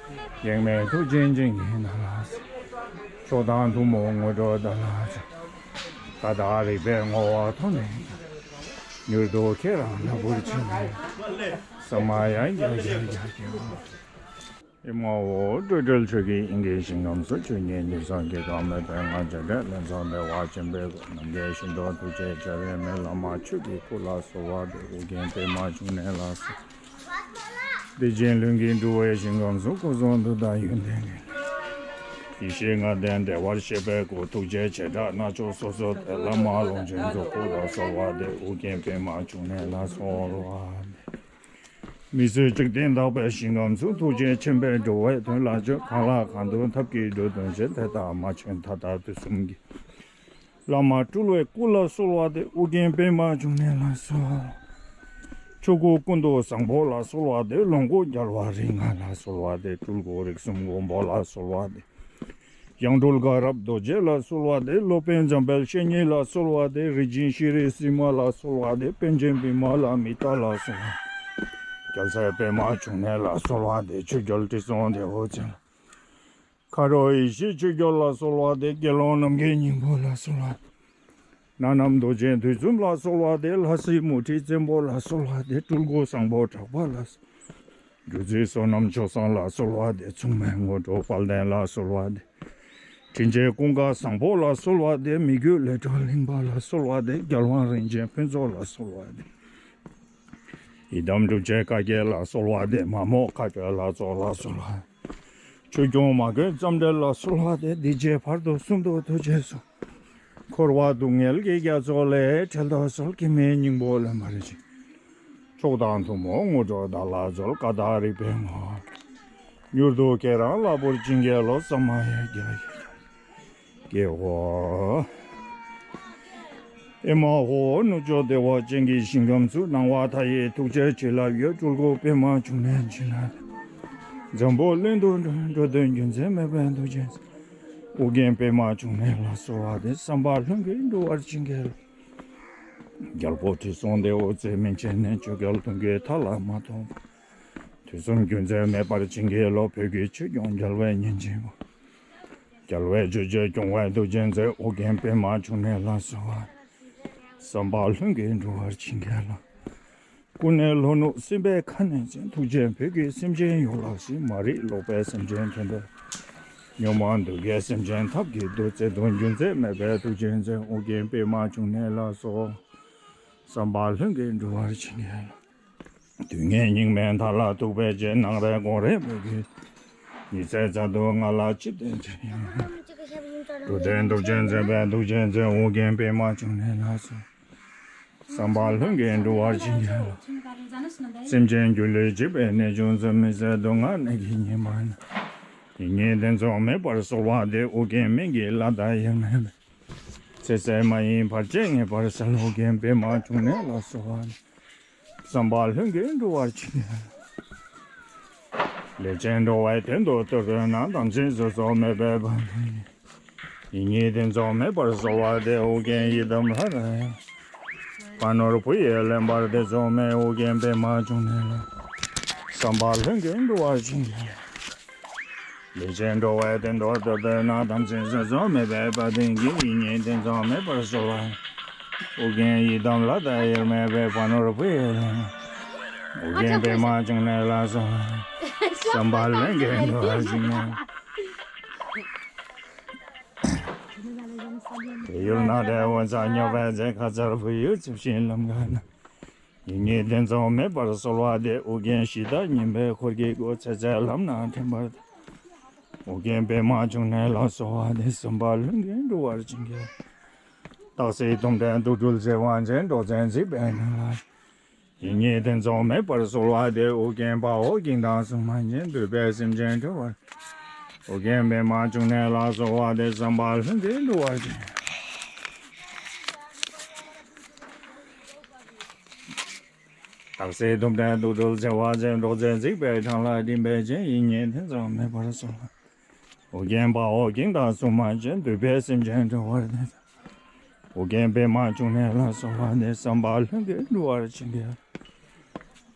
དབྱེར་མེད་ཐུགས་རྗེ་བྱིན་གྱིས་བརླབས་སོ། མཆོག་དང་ཐུན་མོང་དངོས་གྲུབ་བདག་ལ་སྩོལ། ཀ་དག་རིག་པའི་བསྔོ་བ་ཐོབ་ནས་ཀྱང་། མྱུར་དུ་ཁྱེད་རང་ལ་བོར་ཕྱིན་པའི། ས་མ་ཡ་རྒྱ་རྒྱ་རྒྱ་རྒྱ། ཨེ་མ་ཧོ། སྤྲོས་བྲལ་ཆོས་ཀྱི་དབྱིངས་ཀྱི་ཞིང་ཁམས་སུ། ཆོས་ཉིད་གཉིས་སུ་སྐྱེ་འགག་མེད་པའི་ངང་། བྱེ་བྲག་ལན་ཚྭ་བདེ་བ་ཆེན་པོའི་སྒོ། ནམ་མཁའི་ཤིན་ཏུ་ཐུགས་རྗེ་ཆེ་བའི་མེ། བླ་མ་ཆོས་ཀྱི་སྐུ་ལ་གསོལ་བ་འདེབས། ཨོ་རྒྱན་པདྨ་འབྱུང་གནས་ལ་གསོལ། བདེ་ཆེན་ལྷུན་གྱིས་འགྲོ་བའི་ཞིང་ཁམས་སུ། སྐུ་གསུང་ཐུགས་དང་ཡོན་ཏན་གྱི། ཡེ་ཤེས་ལྔ་ལྡན་བདེ་བར་གཤེགས་པའི་སྐུ། ཐུགས་རྗེ་བྱེ་བྲག་སྣ་ཚོགས་སོ་སོར་ཐལ། བླ་མ་ལྷུན་གྱིས་རྫོགས་སྐུ་ལ་གསོལ་བ་འདེབས། ཨོ་རྒྱན་པདྨ་འབྱུང་གནས་ལ་གསོལ་བ་འདེབས། མི་བཟོད་འཇིག་རྟེན་དག་པའི་ཞིང་ཁམས་སུ། ཐུགས་རྗེ་ཆེན་པོས་འགྲོ་བའི་དོན་ལ་བཅོལ། གང་ལ་གང་འདུལ་ཐབས་ཀྱིས་འགྲོ་དོན་བྱེད། དེ་དག་མ་བྱོན་མཐའ་དག་དུས་གསུམ་གྱི། བླ་མ་སྤྲུལ་པའི་སྐུ་ལ་གསོལ་བ་འདེབས། ཨོ་རྒྱན་པདྨ་འབྱུང་གནས་ལ་གསོལ། ཆོས་སྐུ་ཀུན་ཏུ་བཟང་པོ་ལ་གསོལ་བ་འདེབས། ལོངས་སྐུ་རྒྱལ་བ་རིགས་ལྔ་ལ་གསོལ་བ་འདེབས། སྤྲུལ་སྐུ་རིགས་གསུམ་མགོན་པོ་ལ་གསོལ་བ་འདེབས། ཡང་སྤྲུལ་དགའ་རབ་རྡོ་རྗེ་ལ་གསོལ་བ་འདེབས། སློབ་དཔོན་འཇམ་དཔལ་བཤེས་གཉེན་ལ་གསོལ་བ་འདེབས། རིགས་ཆེན་ཤྲཱི་སིང་ཧ་ལ་གསོལ་བ་འདེབས། པཎ་ཆེན་བི་མ་ལ་མི་ཏྲ་ལ་གསོལ་བ། རྒྱལ་སྲས་པདྨ་འབྱུང་གནས་ལ་གསོལ་བ་འདེབས། ཆོས་རྒྱལ་ཁྲི་སྲོང་ལྡེའུ་བཙན། མཁའ་འགྲོ་ཡེ་ཤེས་ཆོས་སྐྱོང་ལ་གསོལ་བ་འདེབས། དགེ་སློང་རྣམ་མཁྱེན་སྙིང་པོ་ལ་གསོལ་བ། ནང་རྣམ་རྡོ་རྗེ་དུས་གསུམ་ལ་གསོལ་བ་འདེབས། ལྷ་སྲིན་མུ་ཁྲི་བཙན་པོ་ལ་གསོལ་བ་འདེབས། སྤྲུལ་སྐུ་བཟང་པོ་གྲགས་པ་ལ་གསོལ། རྒྱུ་རྫས་བསོད་ནམས་མཆོག་བཟང་ལ་གསོལ་བ་འདེབས། མཚུངས་མེད་དངོས་གྲུབ་དཔལ་ལྡན་ལ་གསོལ་བ་འདེབས། དྲིན་ཅན་ཀུན་དགའ་བཟང་པོ་ལ་གསོལ་བ་འདེབས། མི་བསྐྱོད་ལས་སྒྲོན་གླིང་པ་ལ་གསོལ་བ་འདེབས། རྒྱལ་དབང་རིན་ཆེན་ཕུན་ཚོགས་ལ་གསོལ་བ་འདེབས། ཡི་དམ་སྒྲུབ་ཆེན་བཀའ་བརྒྱད་ལ་གསོལ་བ་འདེབས། མ་རྨོས་མཁའ་སྤྱོད་ལྷ་ཚོགས་ལ་གསོལ་བ། ཆོས་སྐྱོང་མ་བསྐྱོད་རྩ་འགྲེལ་ལ་གསོལ་བ་འདེབས། འདི་རྗེས་བར་དུ་གསུམ་དུ་ཐུགས་རྗེས་སོ། འཁོར་བ་སྡུག་བསྔལ་གྱི་རྒྱ་མཚོ་ལས། བསྒྲལ་དུ་གསོལ། སྐྱེ་མེད་སྙིང་པོ་ལེན་པར་བྱེད། མཆོག་དང་ཐུན་མོང་དངོས་གྲུབ་བདག་ལ་སྩོལ། ཀ་དག་རིག་པའི་བསྔོ་བ། མྱུར་དུ་ཁྱེད་རང་ལ་བོར་ཅིང་འགེལ་ལོ། ས་མ་ཡ་རྒྱ་ཡི་ཀྱེ་ཧོ། ཨེ་མ་ཧོ། ནུབ་ཕྱོགས་བདེ་བ་ཅན་གྱི་ཞིང་ཁམས་སུ། སྣང་བ་མཐའ་ཡས་ཐུགས་རྗེའི་བྱིན་རླབས་ཡོད། སྤྲུལ་སྐུ་པདྨ་འབྱུང་གནས་བྱིན་རླབས། འཛམ་བུ་གླིང་དུ་འགྲོ་དོན་རྒྱུན་ཆད་མེད་པའི་ཐུགས་རྗེ་ཆེ། ཨོ་རྒྱན་པདྨ་འབྱུང་གནས་ལ་གསོལ་བ་འདེབས། བསམ་པ་ལྷུན་གྱིས་འགྲུབ་པར་བྱིན་གྱིས་རློབས། རྒྱལ་པོ་ཁྲི་སྲོང་ལྡེའུ་བཙན་མན་ཆད་ནས། ཆོས་རྒྱལ་གདུང་བརྒྱུད་མཐའ་ལ་མ་སྟོངས་བར། དུས་གསུམ་རྒྱུན་ཆད་མེད་པར་བྱིན་གྱིས་རློབས། བོད་ཀྱི་ཆོས་སྐྱོང་རྒྱལ་བའི་གཉེན་ཆེན་པོ། རྒྱལ་བའི་རྒྱུད་ཀྱི་སྐྱོང་བའི་གདུལ་བྱའི་མཛོད། ཨོ་རྒྱན་པདྨ་འབྱུང་གནས་ལ་གསོལ་བ། བསམ་པ་ལྷུན་གྱིས་འགྲུབ་པར་བྱིན་གྱིས་རློབས། སྐུ་གནས་ལྷོ་ནུབ་སྲིན་པོའི་ཁ་གནོན་ཅན། ཐུགས་རྗེས་བོད་ཀྱི་སེམས་ཅན་ཡོངས་བསླངས་ཤིང་། མ་རིག་ལོག་པའི་སེམས་ཅན་མཐོང་བའི། ཉོན་མོངས་གདུལ་དཀའི་སེམས་ཅན་ཐབས་ཀྱིས་འདུལ། བརྩེ་གདུང་རྒྱུན་ཆད་མེད་པའི་ཐུགས་རྗེའི་མཛོད། ཨོ་རྒྱན་པདྨ་འབྱུང་གནས་ལ་གསོལ། བསམ་པ་ལྷུན་གྱིས་འགྲུབ་པར་བྱིན་གྱིས་རློབས། དུས་ངན་སྙིགས་མའི་མཐའ་ལ་ཐུག་པའི་ཚེ། ནམ་རེ་དགོང་རེ་བོད་ཀྱི་ཉི་ཚེའི་མཛའ་དུང་ང་ལ་ཅི་སྟེར་བྱིན། འགྲོ་དོན་སྟོབས་ཆེན་མཛད་པའི་ཐུགས་རྗེའི་མཛོད། ཨོ་རྒྱན་པདྨ་འབྱུང་གནས་ལ་གསོལ། བསམ་པ་ལྷུན་གྱིས་འགྲུབ་པར་བྱིན་གྱིས་རློབས། སེམས་ཅན་སྒྱུ་ལུས་འཇིག་པའི་གནས་ཆུང་ཚུལ། མི་བཟད་སྡུག་བསྔལ་ནད་ཀྱིས་ཉེན་པ་ན། ཡིད་གཉིས་གཏད་འཛོམས་མེད་པར་གསོལ་བ་འདེབས། ཨོ་རྒྱན་སྨན་གྱི་བླ་དང་དབྱེར་མེད་པའི། ཚེ་ཟད་མ་ཡིན་བར་ཆད་ངེས་པར་སེལ། ཨོ་རྒྱན་པདྨ་འབྱུང་གནས་ལ་གསོལ་བ་འདེབས། བསམ་པ་ལྷུན་གྱིས་འགྲུབ་པར་བྱིན་གྱིས་རློབས། ལས་ཅན་འགྲོ་བའི་དོན་དུ་གཏོད་འདོད་ན། དམ་ཚིག་བཟོད་གསོལ་མེད་པའི་བར་དུ་ཡིད་གཉིས་གཏད་འཛོམས་མེད་པར་གསོལ་བ་འདེབས། ཨོ་རྒྱན་ཡི་དམ་ལྷ་དང་དབྱེར་མེད། བ་ནོར་བུ་ཡིས་ལེན་པར་ཐེ་ཚོམ་མེད། ཨོ་རྒྱན་པདྨ་འབྱུང་གནས་ལ། བསམ་པ་ལྷུན་གྱིས་འགྲུབ་པར་བྱིན་གྱིས་རློབས། ལས་ཅན་འགྲོ་བའི་དོན་དུ་གཏོད་འདོད་ན། དམ་ཚིག་བཟོད་གསོལ་མེད་པའི་བར་དུ་ཡིད་གཉིས་གཏད་འཛོམས་མེད་པར་གསོལ་བ། ཨོ་རྒྱན་ཡི་དམ་ལྷ་དང་དབྱེར་མེད་པའི། བ་ནོར་བུ་ཡིས་ལེན། ཨོ་རྒྱན་པདྨ་འབྱུང་གནས་ལ་གསོལ། བསམ་པ་ལྷུན་གྱིས་འགྲུབ་པར་བྱིན་གྱིས་རློབས། བོད་ཡུལ་ནགས་ཚལ་དབེན་ས་སྙོགས་པའི་ཚེ། ཁ་མཚར་བོད་ཡུལ་འཚུབ་ཞིང་ལམ་འགགས་ན། ཡིད་གཉིས་གཏད་འཛོམས་མེད་པར་གསོལ་བ་འདེབས། ཨོ་རྒྱན་གཞི་བདག་ཉི་མའི་འཁོར་གྱི་སྒོ། ཚེ་ཟད་ལམ་སྣ་འདྲེན་པར་ཐལ། ཨོ་རྒྱན་པདྨ་འབྱུང་གནས་ལ་གསོལ་བ་འདེབས། བསམ་པ་ལྷུན་གྱིས་འགྲུབ་པར་བྱིན་གྱིས་རློབས། སྟག་གཟིག་དོམ་དྲེད་དུག་སྦྲུལ་གཟེར་དབང་ཅན། འགྲོ་བཙན་འཇིགས་པའི་ནང་ལ། ཡིད་གཉིས་གཏད་འཛོམས་མེད་པར་གསོལ་བ་འདེབས། ཨོ་རྒྱན་དཔའ་བོ་གིང་དང་སྲུང་མ་ཉིད། འདུས་པའི་སེམས་ཅན་སྒྲོལ་བར། ཨོ་རྒྱན་པདྨ་འབྱུང་གནས་ལ་གསོལ་བ་འདེབས། བསམ་པ་ལྷུན་གྱིས་འགྲུབ་པར་བྱིན། དག་སེ་དུམ་གྲ་དུག་སྦྲུལ་བྱེ་བ་ཅན། འབྲོག་རྫས་རྫིག་པའི་འཕྲང་ལ་འགྲིམ་པའི་རྐྱེན། ཡིད་གཉིས་ཐེ་ཚོམ་མེད་པར་གསོལ་བ། ཨོ་རྒྱན་དཔའ་བོ་གིང་དང་སྲུང་མ་ཆེ། འདུས་པའི་སེམས་ཅན་སྒྲོལ་བར་འདོད། ཨོ་རྒྱན་པདྨ་འབྱུང་གནས་ལ་གསོལ་བ་འདེབས། བསམ་པ་ལྷུན་གྱིས་འགྲུབ་པར་བྱིན་གྱིས་རློབས།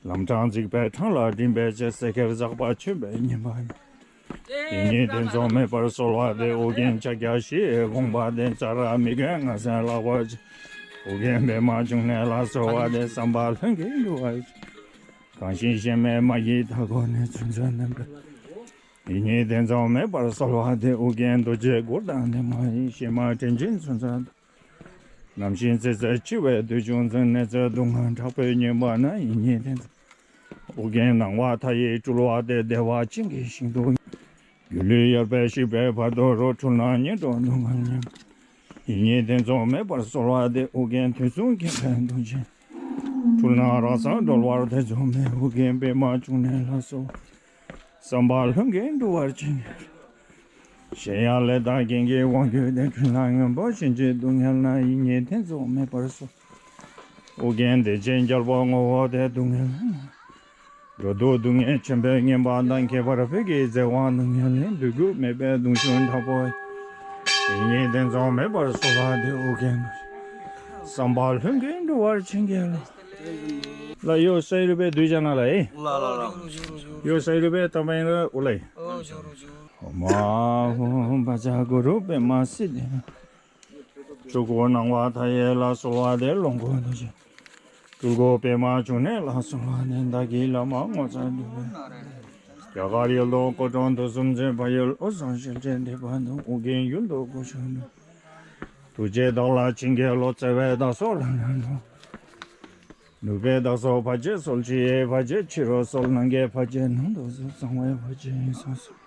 ལམ་འཕྲང་རྫིག་པའི་འཕྲང་ལ་འགྲིམ་པའི་ཚེ། བསྲེག་བཅད་ཟག་པ་ཆེན་པོས་ཉེན་པ་ནས། ཡིད་གཉིས་ཐེ་ཚོམ་མེད་པར་གསོལ་བ་འདེབས། ཨོ་རྒྱན་ཕྱག་རྒྱ་བཞི་ཡི་དགོངས་པ་འདི། ཙཱ་ར་མི་དགོས་ངན་སེམས་བརླག་པར་བྱེད། ཨོ་རྒྱན་པདྨ་འབྱུང་གནས་ལ་གསོལ་བ་འདེབས། བསམ་པ་ལྷུན་གྱིས་འགྲུབ་པར་བྱེད། གང་ཞིག་གཞན་མའི་མ་ཡིས་མཐའ་བསྐོར་ནས། ཚུན་ཚོད་རྣམ་པར། ཡིད་གཉིས་ཐེ་ཚོམ་མེད་པར་གསོལ་བ་འདེབས། ཨོ་རྒྱན་རྡོ་རྗེ་གུར་དང་ལྡན་མ་ཡིས། གཞན་མ་དྲིན་ཆེན་ཚུན་ཚོད་དུ། ནམ་ཞིག་ཚེ་ཟད་འཆི་བའི་དུས་བྱུང་ཚེ། ནད་ཚེ་སྡུག་བསྔལ་དྲག་པོས་ཉེན་པ་ན། ཡིད་གཉིས་ཐེ་ཚོམ། ཨོ་རྒྱན་སྣང་བ་མཐའ་ཡས་སྤྲུལ་པ་སྟེ། བདེ་བ་ཅན་གྱི་ཞིང་དུ། སྒྱུ་ལུས་ཡོད་པའི་ཤིས་པའི་བར་དོ་རུ། འཁྲུལ་སྣང་ངན་འགྲོ་སྡུག་བསྔལ་ཉེན། ཡིད་གཉིས་ཐེ་ཚོམ་མེད་པར་གསོལ་བ་འདེབས། ཨོ་རྒྱན་དུས་གསུམ་མཁྱེན་པའི་མདོ་ཆེན། འཁྲུལ་སྣང་རང་སར་གྲོལ་བར་ཐེ་ཚོམ་མེད། ཨོ་རྒྱན་པདྨ་འབྱུང་གནས་ལ་གསོལ། བསམ་པ་ལྷུན་གྱིས་འགྲུབ་པར་བྱིན་གྱིས། གཞན་ཡང་ལས་དང་རྐྱེན་གྱི་དབང་གྱུར་ཏེ། འཁྲུལ་སྣང་ངན་པ་ཞེན་ཆགས་སྡུག་བསྔལ་ན། ཡིད་གཉིས་ཐེ་ཚོམ་མེད་པར་གསོལ། ཨོ་རྒྱན་བདེ་ཆེན་རྒྱལ་པོ་ངོ་བོ་སྟེ། སྡུག་བསྔལ་ན། འགྲོ་འདུག་སྡུག་བསྔལ་ཆེན་པོས་ཉེན་པ་དང་། ཁྱད་པར་བོད་ཀྱི་མཛེས་དབང་སྡུག་བསྔལ་ལས། འདོད་དགུ་མེད་པའི་གདུང་ཤུགས་དྲག་པོ། ཡིད་གཉིས་ཐེ་ཚོམ་མེད་པར་གསོལ་བ་འདེབས། ཨོ་རྒྱན་བསམ་པ་ལྷུན་གྱིས་འགྲུབ་པར་བྱིན་གྱིས་རློབས། ལ་ཡོ་སའི་རུ་པའི་དུས་ཅན་ལ་ལ་ཡེ། ལ་ལ་ལ། ཡོ་སའི་རུ་པའི་ཏམ་པའི་ར་ཨུ་ལ་ཡེ། ཨོ་མ་ཧོ་བཛྲ་གུ་རུ་པདྨ་སིདྡྷི། སྤྲུལ་སྐུ་སྣང་བ་མཐའ་ཡས་ལ་གསོལ་བ་འདེབས། ལོངས་སྐུ་རྡོ་རྗེ། སྤྲུལ་སྐུ་པདྨ་འབྱུང་གནས་ལ་གསོལ་བ་འདེབས། བདག་གི་བླ་མ་ངོ་མཚར་འདུས་པའི། རྒྱ་གར་ཡུལ་དུ་སྐུ་འཁྲུངས་དུས་གསུམ་མཛད། བལ་ཡུལ་དབུས་གཙང་ཞིང་ཆེན་འདི་པ་དང་། ཨོ་རྒྱན་ཡུལ་དུ་སྐུ་མཆོག་འཁྲུངས། ཐུགས་རྗེས་བདག་ལ་བྱིན་གྱིས་རློབས། བརྩེ་བས་བདག་སོགས་ལ་ནི་འགྲོ། ནུས་པས་བདག་སོགས་བར་ཆད་སོལ། ཕྱི་ཡི་བར་ཆད་ཕྱི་རུ་སོལ། ནང་གི་བར་ཆད་ནང་དུ་སོལ། གསང་བའི་བར་ཆད་ཡོངས་སུ་སོལ།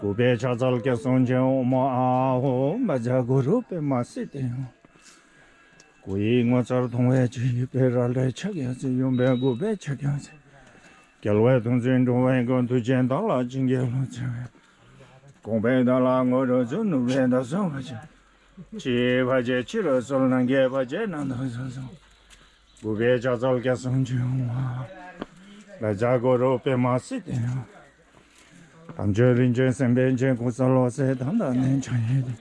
གུས་པས་ཕྱག་འཚལ་སྐྱབས་སུ་མཆི། ཨོཾ་ཨཱཿཧཱུྃ་བཛྲ་གུ་རུ་པདྨ་སིདྡྷི་ཧཱུྃ། སྐུ་ཡི་ངོ་མཚར་མཐོང་བའི་ཕྱིར། ཡིད་དཔའི་རལ་གྲིའི་ཕྱག་རྒྱ་མཛད། ཡུམ་པའི་སྐུ་པའི་ཕྱག་རྒྱ་མཛད། རྒྱལ་བའི་ཐུགས་མཛད་འགྲོ་བའི་མགོན། ཐུགས་རྗེས་བདག་ལ་བྱིན་གྱིས་རློབས། བརྩེ་བས་དགོངས་པས་བདག་ལ་ངོ་སྤྲོད་མཛོད། ནུས་པས་བདག་སོགས་བར་ཆད། ཕྱི་ཡི་བར་ཆད་ཕྱི་རུ་སོལ། ནང་གི་བར་ཆད་ནང་དུ་སོལ། གུས་པས་ཕྱག་འཚལ་སྐྱབས་སུ་མཆི། ཨོཾ་ཨཱཿཧཱུྃ་བཛྲ་གུ་རུ་པདྨ་སིདྡྷི་ཧཱུྃ། དམ་ཆོས་རིན་ཆེན་སེམས་དཔའི་སྤྱན། ཀུན་བཟང་བློ་གསལ་དང་ལྡན་ཕྱག་གཡས་བསྟན།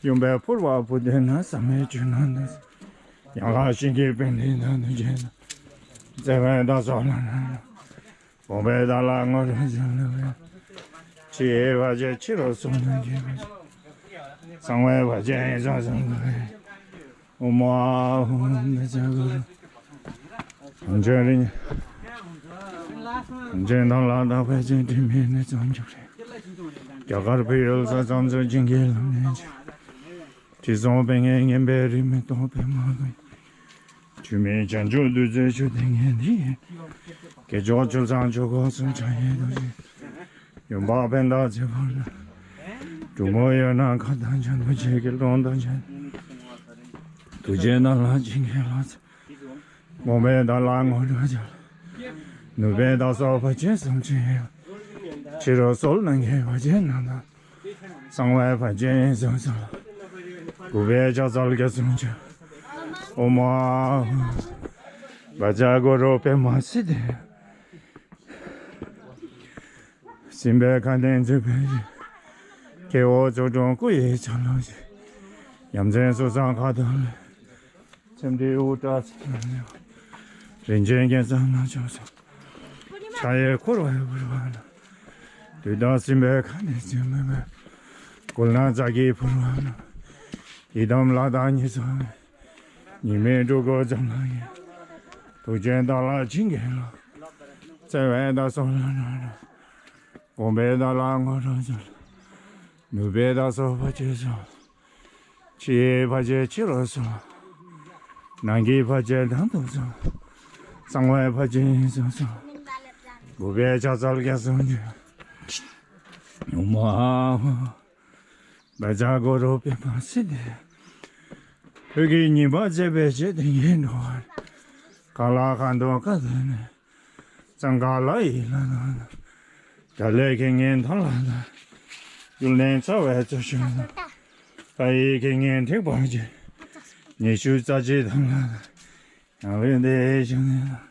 ཡུམ་བའི་ཕུར་པ་པོ་ཏི་ན། བསམ་ཡས་བཅུད་སྣང་དང་། ཡན་ལག་བཞི་ཡི་པཎྜི་ཏ་ཐུགས་རྗེས་གནང་། བརྩེ་བས་བདག་སོགས་ལ་ནི། དགོངས་པས་བདག་ལ་ངོ་སྤྲོད་མཛོད། ཕྱི་ཡི་བར་ཆད་ཕྱི་རུ་སོལ། ནང་གི་བར་ཆད། གསང་བའི་བར་ཆད་ཡོངས་སུ་སོལ། ཨོཾ་ཨཱཿཧཱུྃ་བཛྲ་གུ་རུ། དམ་ཆོས་རིན། དམ་ཆོས་དང་ལ་དྭགས་པའི་སྤྱན། དྲི་མེད་གནས་སུ་འཇུག་རེ། རྒྱ་གར་བོད་ཡུལ་ས་མཚམས་སུ། བྱིན་གྱིས་རློབས་ནས་ཕྱིར། དྲི་བསུང་སྤོས་ངད་ངན་པས་རིམས་མེད་གཏོར། པདྨ་དཀར་ཡོལ་ཆུས་མིན་བྱང་ཆུབ་བདུད་རྩིའི་ཆུ། དེ་ངས་འདི་ཡི་སྐྱེས་མཆོག་ཆུ་གཙང་ཆུ་སྒོ་གསུམ། ཕྱག་གཡས་རྡོ་རྗེ། ཡུམ་བར་པད་ཟླ་རྩེ་ཕུར་ལ། གྲུ་མོ་ཡོད་ན་མཁའ་དང་མཉམ། རྡོ་རྗེ་སྐྱིལ་ཀྲུང་དང་མཉམ། ཐུགས་རྗེས་བདག་ལ་བྱིན་གྱིས་རློབས། དགོངས་པས་བདག་ལ་ངོ་སྤྲོད་མཛོད། ནུས་པས་བདག་སོགས་བར་ཆད་སོལ། ཕྱི་ཡི་ཕྱི་རུ་སོལ། ནང་གི་བར་ཆད་ནང་དུ། གསང་བའི་བར་ཆད་ཡོངས་སུ་སོལ། གུས་པས་ཕྱག་འཚལ་སྐྱབས་སུ་མཆི། ཨོཾ་ཨཱཿཧཱུྃ་བཛྲ་གུ་རུ་པདྨ་སིདྡྷི། སྲིད་པའི་མཁའ་ལྡིང་མཛེས་པའི་རི། ཁྱེའུ་ཚོགས་དྲུང་སྐུ་ཡི་ལྕགས་ལོ་ཞིག་ཡ་མཚན་སོ་བཟང་ཁ་དོག་ལས། ཚེམས་འདྲིས་དབུ་སྐྲ་ཚེམས་ལས། རིན་ཆེན་རྒྱན་བཟང་སྣ་ཚོགས་སོགས། ཕྱག་གཡས་འཁོར་བའི་ཕུར་པ་ན། དུས་དང་སྲིད་པའི་མཁའ་ལྡིང་མཛེས་མོད་པའི། མགུལ་ན་ཛ་གི་ཕུར་པ་ན། ཡི་དམ་ལྷ་དང་ཉེར་འཚོ་བའི། ཉི་མའི་སྤྲུལ་སྐུ་འཛམ་ལ་རྒྱས། ཐུགས་རྗེས་བདག་ལ་བྱིན་གྱིས་རློབས། བརྩེ་བས་བདག་སོགས་ལ་ནི། དགོངས་པས་བདག་ལ་ངོ་སྤྲོད་མཛོད། ནུས་པས་བདག་སོགས་བར་ཆད་སོལ། ཕྱི་ཡི་བར་ཆད་ཕྱི་རུ་སོལ། ནང་གི་བར་ཆད་ནང་དུ་སོལ། གསང་བའི་བར་ཆད་ཡོངས་སུ་སོལ། གུས་པས་ཕྱག་འཚལ་སྐྱབས་སུ་མཆི། ཨོཾ་ཨཱཿཧཱུྃ་བཛྲ་གུ་རུ་པདྨ་སིདྡྷི། བོད་ཀྱི་ཉི་མ་མཛེས་པའི་ཆེད། དེང་གི་འགྲོ་བ་རེ། ཀ་ལ་ཁ་འདོན་ཀ་ཏོ་ནས། ཙང་ཀ་ལ་ཡི་ལ་ན་ན། དགྲ་ལྷའི་རྐྱེན་ངན་དམ་ལ་བཏགས། གཡུལ་ལས་ཚ་བའི་རྩོད་ཤོམ་ན། ལྷ་ཡི་རྐྱེན་ངན་འཁྲིག་པར་བྱེད། ཉི་ཤུ་རྩ་གཅིག་དམ་ལ་བཏགས། ཡང་ལས་འདས་ཤིང་ནས་ལ།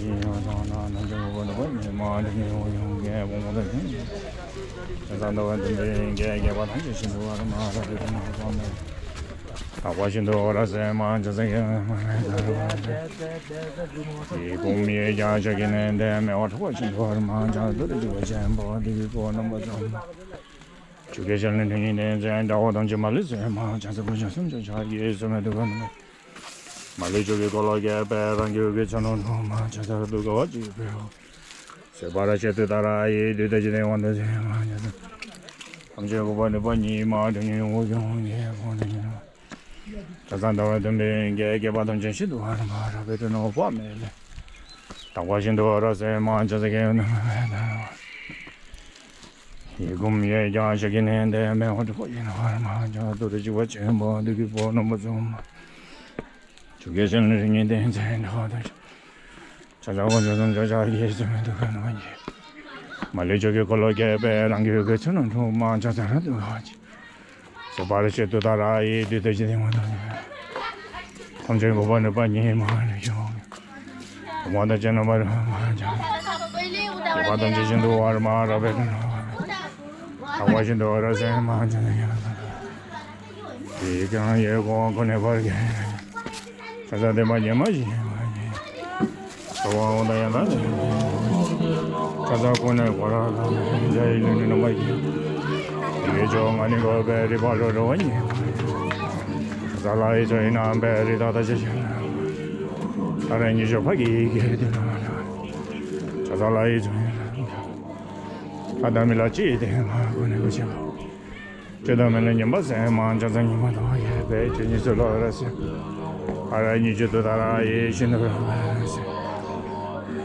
ཞིང་ཡང་དག་ན་ནམ་མཁའ་འོད་དཔག་ནུས་པ་ཉིད་མ་འདྲེན་ཡོང་ཡོང་གི་བུ་མོ་དང་ཁྱིམ་ལ་ས་འདུ་བ་འདུན་པའི་གེགས་བགེགས་པ་ཐམས་ཅད་ཤིན་ཏུ་བར་མ་རབ་ཏུ་ཐོབ་པ་མེད། དག་པ་ཤིན་ཏུ་རབ་གསལ་མ་ཆགས་སེང་གེ་མ་མེད་ལྟར་བར་ཡི་གུམ་ཡིད་ཀྱང་ཞག་གི་ནན་ཏན་མེ་འོད་འཕྲོ་བ་ཤིན་ཏུ་བར་མ་ཆགས་ཏུ་རེ་ཅིག་པ་ཆེན་པོ་བདུད་ཀྱི་ཁོག་རྣམ་པ་ཙམ། ཆུ་སྐྱེས་ཞལ་ནི་རིང་ཡིན་ཏེ་མཛེས་དགྲ་བོ་ཐམས་ཅད་མ་ལུས་གསོད་མ་ཆགས་སེང་གེ་སུམ་ཅུ་ཕྱག་གིས་གསོད་མི་ཐུབ་པ་མེད། མ་ལུས་ཆུ་སྐྱེས་འཁོར་ལོ་བརྒྱད་པས་རང་རྒྱུད་ཀྱི་ཚོགས་རྣམས་འཁྲུགས་མ་ཆགས་ས་ར་ཏུ་དགའ་བ་ཅིག་འཕེལ། ཟད་པར་བྱེད་དུས་ད་ར་ཡི་དུས་དེ་ཅི་སྟེ་དབང་དུ་བྱས་མ་ཉམས་སུ། ཐམས་ཅད་འགུགས་པ་ནུས་པ་ཉིད་མ་དྲན་ཉིད་ཡོངས་སྐྱོང་གི་ཁོང་དུ་ཉིད་མ། ཆ་ཚང་ཟླ་བ་བདུན་པའི་གེགས་བགེགས་པ་ཐམས་ཅད་ཤིན་ཏུ་བར་མ་རབ་པའི་དྲོད་རྣམས་དཔག་མེད་ལས། དག་པ་ཤིན་ཏུ་རབ་གསལ་མ་ཆགས་སེང་གེ་ཡོད་ན་མེད་ལྟར། ཡི་གུམ་ཡིད་ཀྱང་ཞག་གི་ནན་ཏན་མེ་འོད་འཕྲོ་བ་ཡིན་བར་མ་ཆགས་ཏུ་རེ་ཅིག་པ་ཆེན་པོ་བདུད་ཀྱི་ཁོག་རྣམ་པ་ཙམ། ཆུ་སྐྱེས་ཞལ་ནི་རིང་ཡིན་ཏེ་མཛེས་དགྲ་བོ་ཐམས་ཅད། ཆ་ཚང་དཀོན་མཆོག་གསུམ་མཆོག་ཕྱག་གིས་གསོད་མི་ཐུབ་པ་ནུས་པ་ཉིད། མ་ལུས་ཆུ་སྐྱེས་འཁོར་ལོ་བརྒྱད་པས་རང་རྒྱུད་ཀྱི་ཚོགས་རྣམས་འཁྲུགས་མ་ཆགས་ས་ར་ཏུ་དགའ་བ་ཅིག། ཟད་པར་བྱེད་དུས་ད་ར་ཡི་དུས་དེ་ཅི་སྟེ་དབང་དུ་བྱས། ཐམས་ཅད་འགུགས་པ་ནུས་པ་ཉིད་མ་ནུས་ཀྱང་། དབང་དུ་བྱས་རྣམ་པར་མ་ཆགས། བགེགས་པ་ཐམས་ཅད་ཤིན་ཏུ་བར་མ་རབ་པའི་དྲོད་རྣམས་དཔག་མེད། དག་པ་ཤིན་ཏུ་རབ་གསལ་མ་ཆགས་སེང་གེ་ཡོད་ན་མེད་ལྟར། ཡིད་ཀྱང་ཡིད་ཀུན་ཀུན་ནས་བར་གྱི། ཆ་ཚང་བདེན་པ་ཉིད་མ་ཞི་མ་ཉིད། ཚོར་བ་འོང་དང་ཡང་དག་ཉིད། ཆ་ཚང་ཀུན་ནས་འཁོར་བ་དང་འཇའ་ཡི་ལུས་ནི་རྣམ་པ་བཞི། ཡི་གེ་བཅོ་ལྔ་ནི་འགོག་པའི་རིག་པ་རོ་རོ་བ་ཉིད་མ་ཉིད། ཆ་ཚང་ལྷ་ཡི་ཚོགས་ཡིན་རྣམ་པའི་རིགས་དག་དང་ཆ་ཤས་ལ། ད་རེས་ཉིད་སྦྱོར་ཕ་གི་ཡི་གེ་དེ་རྣམ་པ་ལ། ཆ་ཚང་ལྷ་ཡི་ཚོགས་ཡིན་རྣམ་པ། ཨ་ད་མི་ལ་ཅི་དེ་མ་གོ་ནས་གོ་ཆེ་བ། ཅི་དང་མི་ལ་ཉན་པ་སེམས་མ་ཅང་ཙང་ཉི་མ་དང་ཡེ་བེ་ཅི་ཉི་ཚུ་ལོ་ར་སེ། ཨ་ར་ཉི་ཅི་དུ་ད་ར་ཡེ་ཤིན་ཏུ་ར་སེ།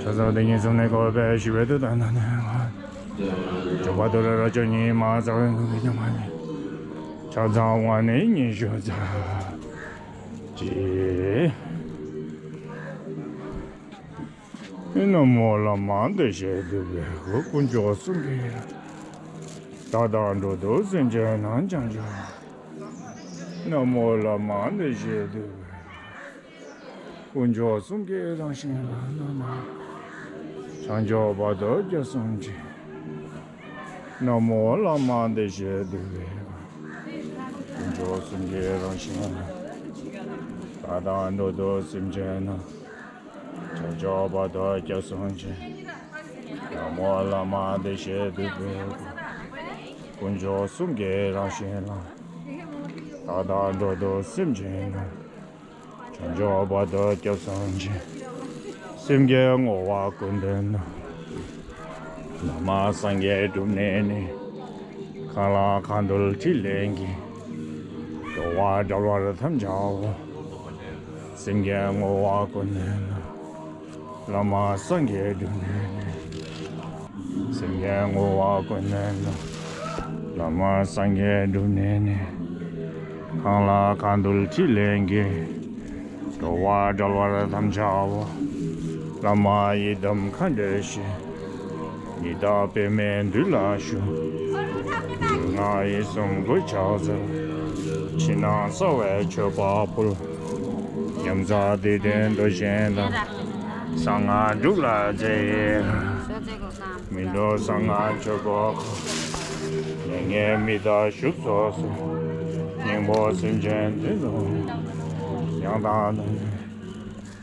ཅང་ཙང་དེ་ཉིད་གསུམ་ནས་གོ་བེ་ཤི་བེ་དུ་ད་ན་ནས་མ། ཅོག་པ་དུ་ར་ར་ཅོ་ཉི་མ་ཙང་བེ་གུ་གི་ཉི་མ་ནི། ཅང་ཙང་བ་ནི་ཉི་ཤུ་ཙ། ཅི། ན་མོ་བླ་མ་བདེ་གཤེགས་འདུས་པའི་སྐུ། དཀོན་མཆོག་གསུམ་གྱི། བདག་དང་འགྲོ་འདུག་སེམས་ཅན་རྣམས་བྱང་ཆུབ། ན་མོ་བླ་མ་བདེ་གཤེགས་འདུས་པའི། དཀོན་མཆོག་གསུམ་གྱི་རང་བཞིན་ལ་ན་མ། བྱང་ཆུབ་བར་དུ་སྐྱབས་སུ་མཆི། ན་མོ་བླ་མ་བདེ་གཤེགས་འདུས་པའི། དཀོན་མཆོག་གསུམ་གྱི་རང་བཞིན་ལ། བདག་དང་འགྲོ་འདུག་སེམས་ཅན་རྣམས། བྱང་ཆུབ་བར་དུ་སྐྱབས་སུ་མཆི། ན་མོ་བླ་མ་བདེ་གཤེགས་འདུས་པའི། དཀོན་མཆོག་གསུམ་གྱི་རང་བཞིན་ལ། བདག་དང་འགྲོ་འདུག་སེམས་ཅན་རྣམས། བྱང་ཆུབ་བར་དུ་སྐྱབས་སུ་མཆི། སེམས་ཀྱི་བསྔོ་བ་ཀུན་ལྡན་ན། བླ་མ་སངས་རྒྱས་སྒྲུབ་གནས་ནི། གང་ལ་གང་འདུལ་ཕྲིན་ལས་ཀྱིས། འགྲོ་བ་བསྒྲལ་བར་དམ་བཅའ་འོ། སེམས་ཀྱི་བསྔོ་བ་ཀུན་ལྡན་ན། བླ་མ་སངས་རྒྱས་སྒྲུབ་གནས་ནི། སེམས་ཀྱི་བསྔོ་བ་ཀུན་ལྡན་ན། བླ་མ་སངས་རྒྱས་སྒྲུབ་གནས་ནི། གང་ལ་གང་འདུལ་ཕྲིན་ལས་ཀྱིས། འགྲོ་བ་བསྒྲལ་བར་དམ་བཅའ་འོ། བླ་མ་ཡི་དམ་མཁའ་འགྲོའི་ཞིང་། ཉི་ཟླ་པདྨའི་མདུན་ལ་བཞུགས། ལུས་ངག་ཡིད་གསུམ་གུས་ཕྱག་འཚལ། ཕྱི་ནང་གསང་བའི་མཆོད་པ་ཕུལ། ཉམས་ལེན་འདི་ལྡན་འདུ་ཤེས་དང་། གསང་སྔགས་སྒྲུབ་ལ་རྩེ་ཡི། མི་འགྲོ་གསང་སྔགས་ཆོས་སྒོ་འཁོར། མྱ་ངན་མི་འདའ་བཞུགས་སོ་སོ། སྙིང་པོ་སེམས་ཅན་དོན་དུ། ཡང་དག་སྣང་།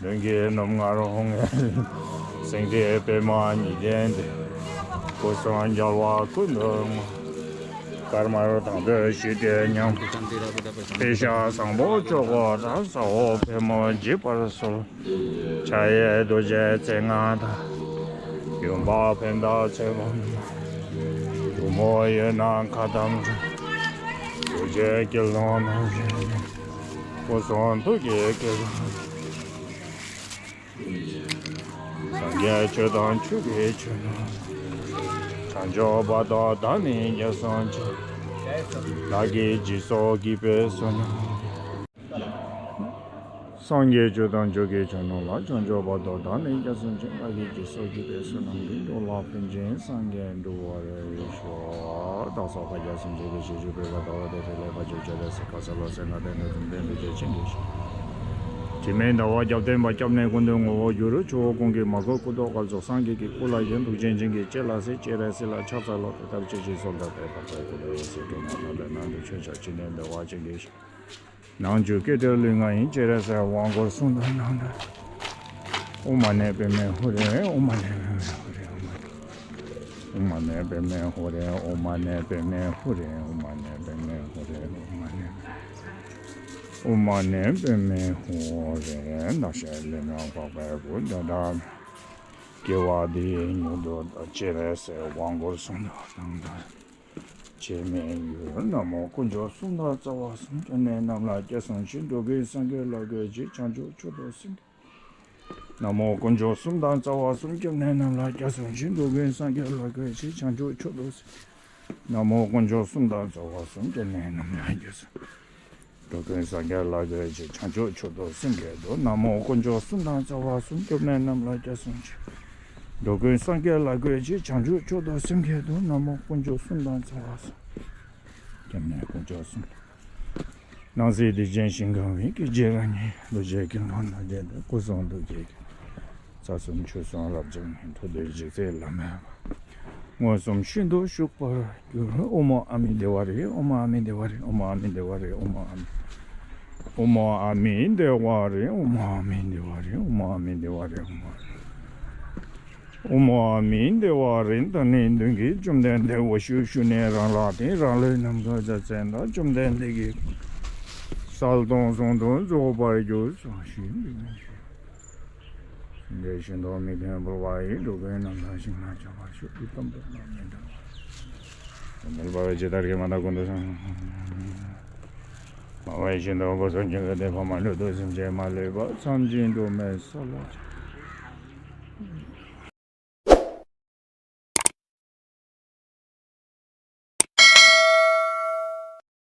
མདུན་གྱི་ནུབ་ངར་ཧཱུྃ། སེང་ལྡེང་པདྨ་ཉི་ལྡན་འདི། སྐུ་གསུམ་རྒྱལ་བ་ཀུན་ཏུ་བསྔོ། དཀར་དམར་དང་པོའི་ཞི་བདེ་མཉམ། པད་ཤག་བཟང་པོ་ཆོས་གོས་དང་། ཟ་འོག་པད་མོ་འཇིགས་པར་གསོལ། ཕྱག་གཡས་རྡོ་རྗེ་རྩེ་ལྔ་དང་། ཡུམ་བར་བེན་དང་ཚེ་དཔག་མ། གཏུམ་མོ་གཡོན་ན་ཁ་ཏམ་ཀྲ། རྡོ་རྗེ་དཀྱིལ་ནང་ནམ་མཁའི་མཐའ། སྐུ་གསུང་ཐུགས་ཀྱི་དཀྱིལ་འཁོར། སངས་རྒྱས་ཆོས་དང་ཆོས་ཀྱི་མཆོག་རྣམས། བྱང་ཆུབ་བར་དུ་བདག་ནི་སྐྱབས་སུ་མཆི། བདག་གིས་སྦྱིན་སོགས་བགྱིས་པའི་བསོད་ནམས། སངས་རྒྱས་ཆོས་དང་ཆོས་ཀྱི་མཆོག་རྣམས་ལ། བྱང་ཆུབ་བར་དུ་བདག་ནི་སྐྱབས་སུ་མཆི། བདག་གིས་སྦྱིན་སོགས་བགྱིས་པའི་བསོད་ནམས་ཀྱིས། འགྲོ་ལ་ཕན་ཕྱིར་སངས་རྒྱས་འགྲུབ་པར་ཤོག། བདག་སོགས་བསྐལ་བརྒྱར་སེམས་ཅན་གྱི་ཕྱིར། བྱིས་པའི་ལ་ཟླ་བ་དེར་ཕྲིན་ལས་ཕར་ཕྱིན་བྱས་ཏེ། ག་ས་ལ་སེར་སྣ་ལྡན་དང་འཛུམ་ལྡན་ལུས་ཅན་ཅན་གྱི་ཞིང་། དྲི་མེད་ཟླ་བ་རྒྱབ་བརྟེན་པ། སྐྱབས་གནས་ཀུན་འདུས་ངོ་བོར་གྱུར། ཆུ་བོ་ཀུན་གྱི་མ་གོས་སྐུ་མདོག་དཀར་པོ། སངས་རྒྱས་ཀྱི་སྐུ་ལ་བཞེངས། ཐུགས་རྗེ་ཅན་གྱིས་སྤྱན་ལ་གཟིགས། སྤྱན་རས་གཟིགས་ལ་ཕྱག་འཚལ་ལོ། དེ་ལྟར་སྤྱན་ཞིག་གསོལ་འདེབས་པའི་བར་དུ། ཀུན་ཏུ་འོད་གསལ་སྤྲིན་ནག་ལྟར་ནམ་དུ་འཕྱོ་ཞིང་། ཕྱི་ནས་བདེ་བ་ཅན་གྱི་ཞིང་། ནང་བཅུད་སྐད་དོད་ལུས་ངག་ཡིད། སྤྱན་རས་གཟིགས་དབང་བསྐུར་གསུམ་དང་རྣམ་དག། ཨོཾ་མ་ཎི་པདྨེ་ཧཱུྃ་རེ། ཨོཾ་མ་ཎི་པདྨེ་ཧཱུྃ་རེ། ཨོཾ་མ་ཎི་པདྨེ་ཧཱུྃ་རེ། ཨོཾ་མ་ཎི་པདྨེ་ཧཱུྃ་རེ། ཨོཾ་མ་ཎི་པདྨེ་ཧཱུྃ་རེ། ཨོཾ་མ་ཎི། ཨོཾ་མ་ཎི་པདྨེ་ཧཱུྃ་རེ། འདག་སྐྱེས་ལུས་ངག་འཕགས་པའི་སྐུ། འདི་ལྟར་དགེ་བ་འདི་ཡིས་མྱུར་དུ་བདག། སྤྱན་རས་གཟིགས་དབང་བསྐུར་གསུམ་དང་རྣམ་དག། ཆད་མེད་འགྱུར། ན་མོ་དཀོན་མཆོག་གསུམ་དང་རྩ་བ་གསུམ། སྐྱབས་གནས་རྣམས་ལ་སྐྱབས་སུ་མཆི། འགྲོ་ཀུན་སངས་རྒྱས་ལ་གུས་ཕྱིར། བྱང་ཆུབ་མཆོག་ཏུ་སེམས་བསྐྱེད། ན་མོ་དཀོན་མཆོག་གསུམ་དང་རྩ་བ་གསུམ། སྐྱབས་གནས་རྣམས་ལ་སྐྱབས་སུ་མཆི། འགྲོ་ཀུན་སངས་རྒྱས་ལ་གུས་ཕྱིར། བྱང་ཆུབ་མཆོག་ཏུ་སེམས་བསྐྱེད། ན་མོ་དཀོན་མཆོག་གསུམ་དང་རྩ་བ་གསུམ། སྐྱབས་གནས་རྣམས་ལ་སྐྱབས་སུ། འགྲོ་ཀུན་སངས་རྒྱས་ལ་གུས་ཕྱིར། བྱང་ཆུབ་མཆོག་ཏུ་སེམས་བསྐྱེད་དོ། ན་མོ་དཀོན་མཆོག་གསུམ་དང་རྩ་བ་གསུམ། སྐྱབས་གནས་རྣམས་ལ་སྐྱབས་སུ་མཆི། འགྲོ་ཀུན་སངས་རྒྱས་ལ་གུས་ཕྱིར། བྱང་ཆུབ་མཆོག་ཏུ་སེམས་བསྐྱེད་དོ། ན་མོ་དཀོན་མཆོག་གསུམ་དང་རྩ་བ་གསུམ། སྐྱབས་གནས་དཀོན་མཆོག་གསུམ། སྣང་སྲིད་སྡིག་ཅན་ཞིང་གང་བའི། སྐད་ཅིག་རང་ཉིད་རྡོ་རྗེ་དཀྱིལ་འཁོར་ན་བསྡད་དེ། སྐུ་གསུང་ཐུགས་ཀྱི་རྩ་གསུམ་ཆོས་གསུམ་རབ་འབྱམས་ཀྱི། ཐུགས་རྡུལ་འཇིག་ཚད་ལམ་མེ་བ། མངོན་སུམ་ཤིན་ཏུ་བཞུགས་པར་གྱུར། ཨོཾ་ཨ་མི་དྷེ་ཝ་རེ། ཨོཾ་ཨ་མི་དྷེ་ཝ་རེ། ཨོཾ་ཨ་མི་དྷེ་ཝ་རེ། ཨོཾ་ཨ་མི། ཨོཾ་ཨ་མི་དྷེ་ཝ་རེ། ཨོཾ་ཨ་མི་དྷེ་ཝ་རེ། ཨོཾ་ཨ་མི་དྷེ་ཝ་རེ། ཨོཾ་ཨ་མི། ཨོཾ་ཨ་མི་དྷེ་ཝ་རེ། ད་ནི་མདུན་གྱི་བཅོམ་ལྡན་འདས་འོད་ཞུ་ཞུ་ནས་རང་ལག་དེ་རང་ལུས་ནམ་མཁའ་རྒྱ་མཚན་དང་། བཅོམ་ལྡན་འདས་ཀྱིས་གསལ་སྟོང་གསུང་དུ་རྫོགས་པར་གྱུར་ཅིག་ཞུས་པས། སེང་གེ་ཤིང་ཏོག་མིག་ལྡན་འབུལ་བ་ཡིས། འགྲོ་ཀུན་རྣམ་དག་ཞིང་རྣམ་དག་པར་ཤོག། ཡི་དམ་དུ་བླ་མེད་འདྲ། མེད་པ་བས་ཇི་ལྟར་གྱི་མ་དག་ཀུན་ཏུ་སངས། མ་བས་ཤིན་ཏུ་སྒོ་གསུམ་གྱི་ལུས་ལྡན་ཕ་མ་ལུས་དང་སེམས་ཅན་མ་ལུས་པ་ཐམས་ཅད་འགྲོ་མེད་ས་ལ།